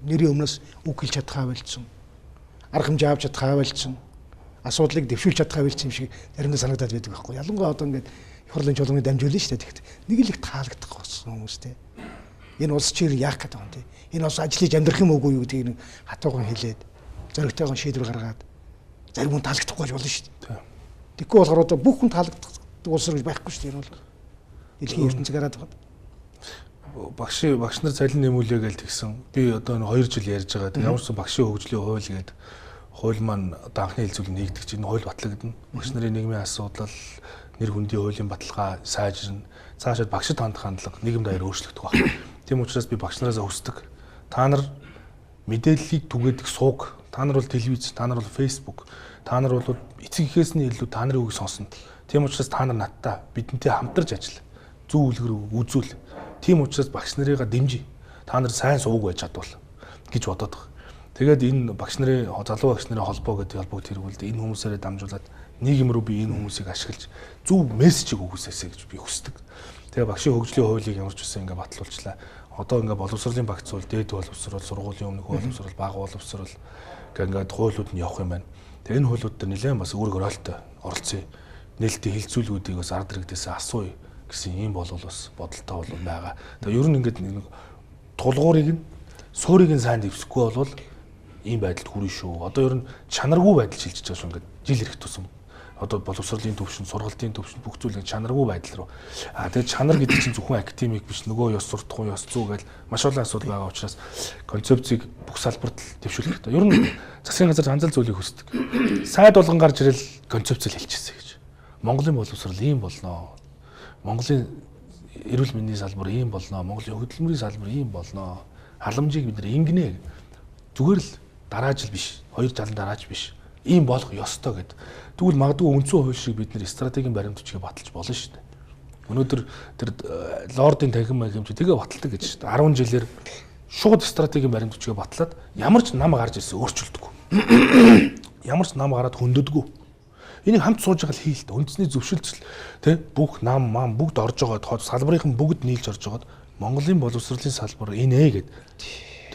нэрийн өмнөөс үг хэлж чадхаа болцсон. Арга хэмжээ авч чадхаа болцсон. Асуудлыг дэвшүүлж чадхаа болцсон юм шиг заримдаа санагдаад байдаг байхгүй. Ялангуяа одоо ингээд их хурлын чуулганыг дамжуулна шүү дээ. Тэгэхэд нэг л их таалагдах болсон хүмүүстэй. Энэ улс чир яах гэдэг юм те. Энэ улс ажлыг амьдрах юм уугүй юу гэдгийг нэг хатуухан хэлээд зоригтойгон шийдвэр гаргаад зарим хүн таалагдахгүй болно шүү дээ. Тэгэхгүй болохоор одоо бүх хүн таалагдах улс гэж байхгүй шүү дээ. Энэ бол дэлхийн ертөнцийг хараад байгаа. Багш нар цалин нэмүүлээ гэж тэгсэн. Би одоо 2 жил ярьж байгаа. Тэг ямар ч багшийн хөгжлийн хууль гэдэг хууль маань одоо анхны хэлцүүл нэгдэх чинь энэ хууль батлагдана. Багш нарын нийгмийн асуудал, нэр хүндийн хуулийн баталгаа сайжирна. Цаашаад багшид хандах хандлага нийгэм даяар өөрчлөгдөх байх. Тийм учраас би багш нараас хүсдэг. Та нар мэдээллийг түгээдэг сууг, та нар бол телевиз, та нар бол фэйсбુક, та нар бол эцэг эхээс нь илүү та нарын үгийг сонсно. Тийм учраас та нар надтай бидэнтэй хамтарч ажил. Зөв үлгэр үзүүл. Тийм учраас багш нарыгаа дэмжиж. Та нар сайн сууг байж чадвал гэж бодоод байгаа. Тэгээд энэ багш нарын залуу багш нарын холбоо гэдэг холбоог тэргүүлдэг. Энэ хүмүүсээрээ дамжуулаад нийгэм рүү би энэ хүмүүсийг ашиглаж зөв мессежийг өгөөсэй гэж би хүсдэг. Тэгээ багшийн хөгжлийн хуулийг ямар ч үсэн ингээ батлуулчлаа. Одоо ингээ боловсролын багц бол дээд боловсрол, сургуулийн өмнөх боловсрол, бага боловсрол гэх ингээд хуулиуд нь явах юм байна. Тэгээ энэ хуулиуд дээр нэлээд бас үүрэг ороолтой оролцъё. Нээлттэй хилцүүлгүүдийг бас ард иргэдээс асууя гэсэн ийм бол бас бодолтой бол байгаа. Тэгээ ер нь ингээд нэг тулгуурыг нь суурийг нь сайн дэвсэхгүй бол ийм байдалд хүрнэ шүү. Одоо ер нь чанаргүй байдал шилжиж байгаа шүү. Ингээд жил ирэх тусам одоо боловсролын төвшин, сургалтын төвшин бүх зүйл чанаргүй байдал руу. А тэгээ чанар гэдэг чинь зөвхөн академик биш, нөгөө ёс суртахуун, ёс зүй гэж маш олон асуудал байгаа учраас концепцийг бүх салбарт л дэвшүүлэх хэрэгтэй. Ер нь засгийн газар ганц л зүйлийг хүсдэг. Сайд болгон гарч ирэл концепцэл хэлчихсэн гэж. Монголын боловсрол ийм болно. Монголын эрүүл мэндийн салбар ийм болно. Монголын хөдөлмөрийн салбар ийм болно. Халамжийг бид нар ингэнэ. Зүгээр л дараа жил биш, 2 жилийн дараач биш. Ийм болох ёстой гэд. Тэгвэл магадгүй үндсэн хууль шиг бид нэр стратегийн баримт бичгийг баталж болно шүү дээ. Өнөөдөр тэр лордын танхим махим чи тэгээ баталдаг гэж шүү дээ. 10 жилээр шууд стратегийн баримт бичгээ батлаад ямар ч нам гарч ирсэн өөрчилдөггүй. Ямар ч нам гараад хөндөдгөө. Энийг хамт сууж байгаа л хий л дээ. Үндэсний зөвшөлтсөл тэ бүх нам мам бүгд орж байгаа салбарынхан бүгд нийлж орж байгаад Монголын боловсролын салбар энэ ээ гэд.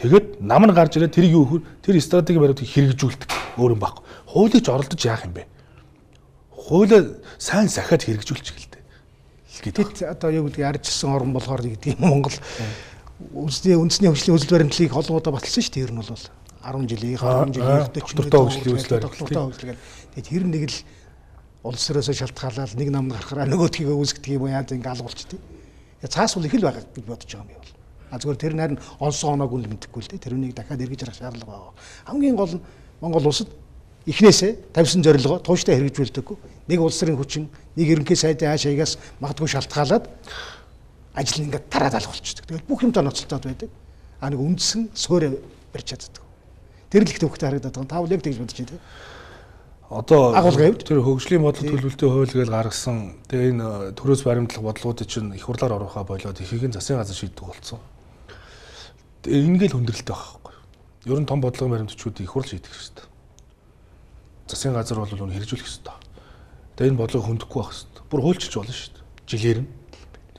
Тэгээд нам нь гарч ирээд тэрийг юу хөр тэр стратегийн баримтыг хэрэгжүүлдэг. Өөр юм байхгүй. Хуулийг ч оролдож яах юм бэ? Хуулиа сайн сахиад хэрэгжүүлчих л дээ. Гэт одоо юу гэдгийг арчилсан орн болохоор гэдэг юм Монгол үндэсний хөгжлийн үзэл баримтлалыг олон удаа баталсан шүү дээ. Тэр нь бол 10 жилийн, 20 жилийн доктортой хөгжлийн үзэл баримтлал. Тэгээд тэр нэг л улс төрөөсөө шалтгаалаад нэг нам гарахаараа нөгөөдхийгөө үүсгдэг юм уу яа ингэ алгуулчихдээ. Цаас бол их л байгаа гэж бодож байгаа юм бол. А зүгээр тэр нь харин онсон оноогүй л мэдэхгүй л дээ. Тэрнийг дахиад эргэж харах шаардлага байгаа. Хамгийн гол нь Монгол улсад эхнээсээ тавьсан зорилгоо тууштай хэрэгжүүлдэггүй. Нэг улс төрийн хүчин, нэг ерөнхий сайдын ааш аягаас магадгүй шалтгаалаад ажил нь ингээд тараад алга болчихдог. Тэгэл бүх юмтай ноцолтоод байдаг. А нэг үндсэн суурь барьж чаддаг. Тэр л их төвхтэй харагдаад байгаа. Та бол яг тэгж бодож байна тийм. Одоо тэр хөгжлийн бодлого төлөвлөлтийн хууль гэж гаргасан. Тэгээ энэ төрөөс баримтлах бодлогуудыг чинь их хурлаар оруулахаа болоод ихийг нь засгийн газар шийддэг болсон. Ингээл хүндрэлтэй байгаа байхгүй. Ер нь том бодлогын баримт бичгүүдийг их хурл шийдэх хэрэгтэй. Засгийн газар бол үнэ хэрэгжүүлэх хэрэгтэй. Тэгээ энэ бодлого хөндөхгүй байх хэрэгтэй. Бүр хуульчилж болно шүү дээ. Жилээр нь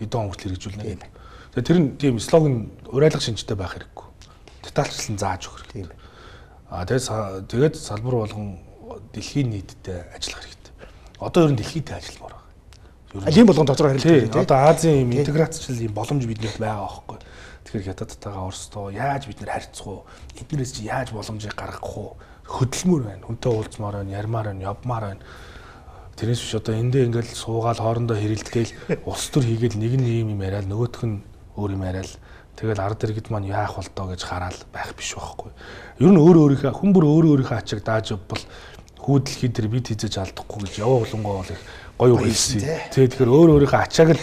хэдэн он хүртэл хэрэгжүүлнэ гэдэг. Тэгээ тэр нь тийм слоган уриалга шинжтэй байх хэрэггүй. Детальчлан зааж өгөх хэрэгтэй. Аа тэгээд салбар болгон дэлхийн нийтдээ ажиллах хэрэгтэй. Одоо ер нь дэлхийдээ ажилламаар байна. Алийн болгон тодорхой хэрэгтэй тийм. Одоо Азийн юм интеграцчил юм боломж биднэрт байгаа аахгүй. Тэгэхээр Хятадтайгаа Оростой яаж бид нэр харьцах уу? Эднэрээс чи яаж боломжийг гаргах уу? Хөдөлмөр байна. Хүнтэй уулзмаар байна, ярмаар байна, явмаар байна. Тэрнээс биш одоо эндээ ингээл суугаал хоорондоо хэрэлдээл улс төр хийгээл нэг нь ийм юм яриад нөгөөх нь өөр юм яриад тэгэл ард иргэд маань яах бол доо гэж хараал байх биш байхгүй. Ер нь өөр өөрийнхөө хүн бүр өөр өөрийнхөө ачааг дааж явбал хүү дэлхий дээр бид хизээж алдахгүй гэж яваа болонгоо бол их гоё үг хэлсэн. Тэ тэгэхээр өөр өөрийнхөө ачааг л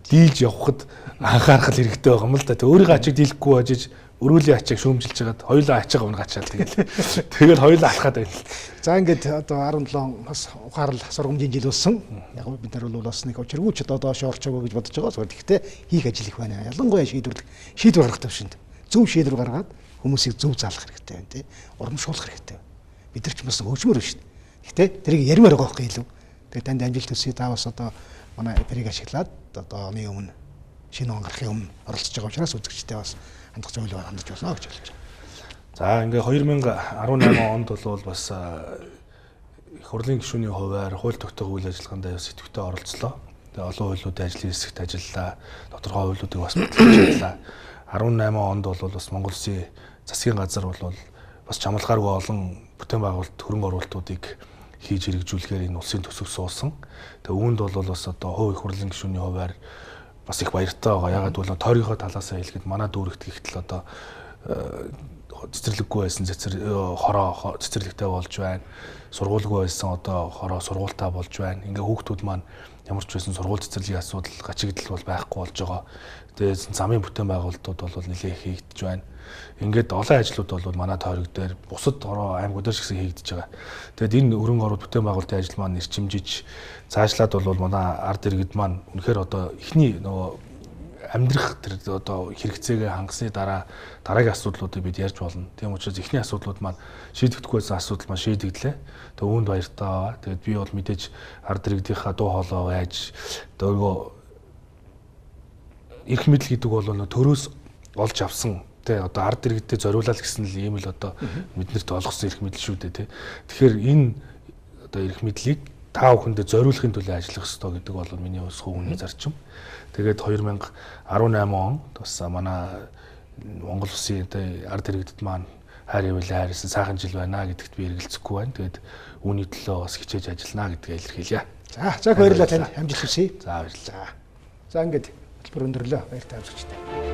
дийлж явхад анхаарах хэрэгтэй байгаа юм л да. Тэ өөрийнхөө ачааг дийлэхгүй ажиж өрөөлийн ачааг шүүмжилж хагаад хоёулаа ачааг унгачаал тэгэл. Тэгэл хоёулаа алхаад байл. За ингээд одоо 17 бас ухаарл сургамжийн жил болсон. Яг бид нар бол бас нэг учиргүй ч одоо доош орчоогүй гэж бодож байгаа. Зүгээр гэхдээ хийх ажил их байна. Ялангуяа шийдвэр гаргах төвшөнд. Зөв шийдвэр гаргаад хүмүүсийг зөв заалах хэрэгтэй байна тий. Урамшуулах хэрэгтэй. Бид нар ч бас хөгжмөр биш. Гэхдээ тэрийг ярмаар байгаа байхгүй илүү. Тэгээд танд амжилт хүсье. Та бас одоо манай эфирийг ашиглаад одоо оны өмнө шинэ он гарахын өмнө оролцож байгаа учраас үзэгчтэй бас хандах зөвлөгөө хандаж болно гэж хэлж байна. За ингээ 2018 онд бол бас их хурлын гишүүний хувиар хууль тогтоох үйл ажиллагаанд бас идэвхтэй оролцлоо. Тэгээ олон хуулиудын ажлын хэсэгт ажиллалаа. Тодорхой хуулиудыг бас баталж ажиллаа. 18 онд бол бас Монгол Улсын засгийн газар бол бас чамлахааргүй олон бүтээн байгуулалт хөрөнгө оруулалтуудыг хийж хэрэгжүүлэхээр энэ улсын төсөв суусан. Тэгээ үүнд бол бас одоо хувь их хурлын гишүүний хувиар бас их баяртай байгаа. Ягаад гэвэл тойргийнхоо талаасаа хэлэхэд манай дүүрэгт ихтэл одоо цэцэрлэггүй байсан хороо цэцэрлэгтэй болж байна. Сургуульгүй байсан одоо хороо сургуультай болж байна. Ингээ хүүхдүүд маань ямар ч байсан сургууль цэцэрлэгийн асуудал гачигдал бол байхгүй болж байгаа. Тэгээд замын бүтээн байгуулалтууд бол нэлээд хийгдэж байна. Ингээд олон ажлууд бол манай тойрог дээр бусад хороо аймагуудаар ч гэсэн хийгдэж байгаа. Тэгээд энэ хөрөнгө оруулалт бүтээн байгуулалтын ажил маань эрчимжиж цаашлаад бол манай ард иргэд маань үнэхээр одоо эхний нөгөө амьдрах тэр одоо хэрэгцээгээ хангасны дараа дараагийн асуудлуудыг бид ярьж болно. Тийм учраас эхний асуудлууд маань шийдэгдэхгүй байсан асуудал маань шийдэгдлээ. Тэгээд үүнд баяртай байгаа. Тэгээд би бол мэдээж ард иргэдийнхаа дуу хоолой байж нөгөө эрх мэдэл гэдэг бол нөгөө төрөөс олж авсан тэ одоо ард иргэдэд зориулаад гэсэн л ийм л одоо биднэрт олгосон эрх мэдэл шүү дээ тэ. Тэгэхээр энэ одоо эрх мэдлийг та бүхэндээ зориулахын төлөө ажиллах ёстой гэдэг бол миний өсгөө хүний зарчим. Тэгээд 2018 он бас манай Монгол улсын одоо ард иргэдэд маань хайр явуулаа хайрласан сайхан жил байна гэдэгт би эргэлзэхгүй байна. Тэгээд үүний төлөө бас хичээж ажиллана гэдгээ илэрхийлье. За баярлалаа танд амжилт хүсье. За баярлалаа. За ингээд хөтөлбөр өндөрлөө. Баяртай үзэгчдээ.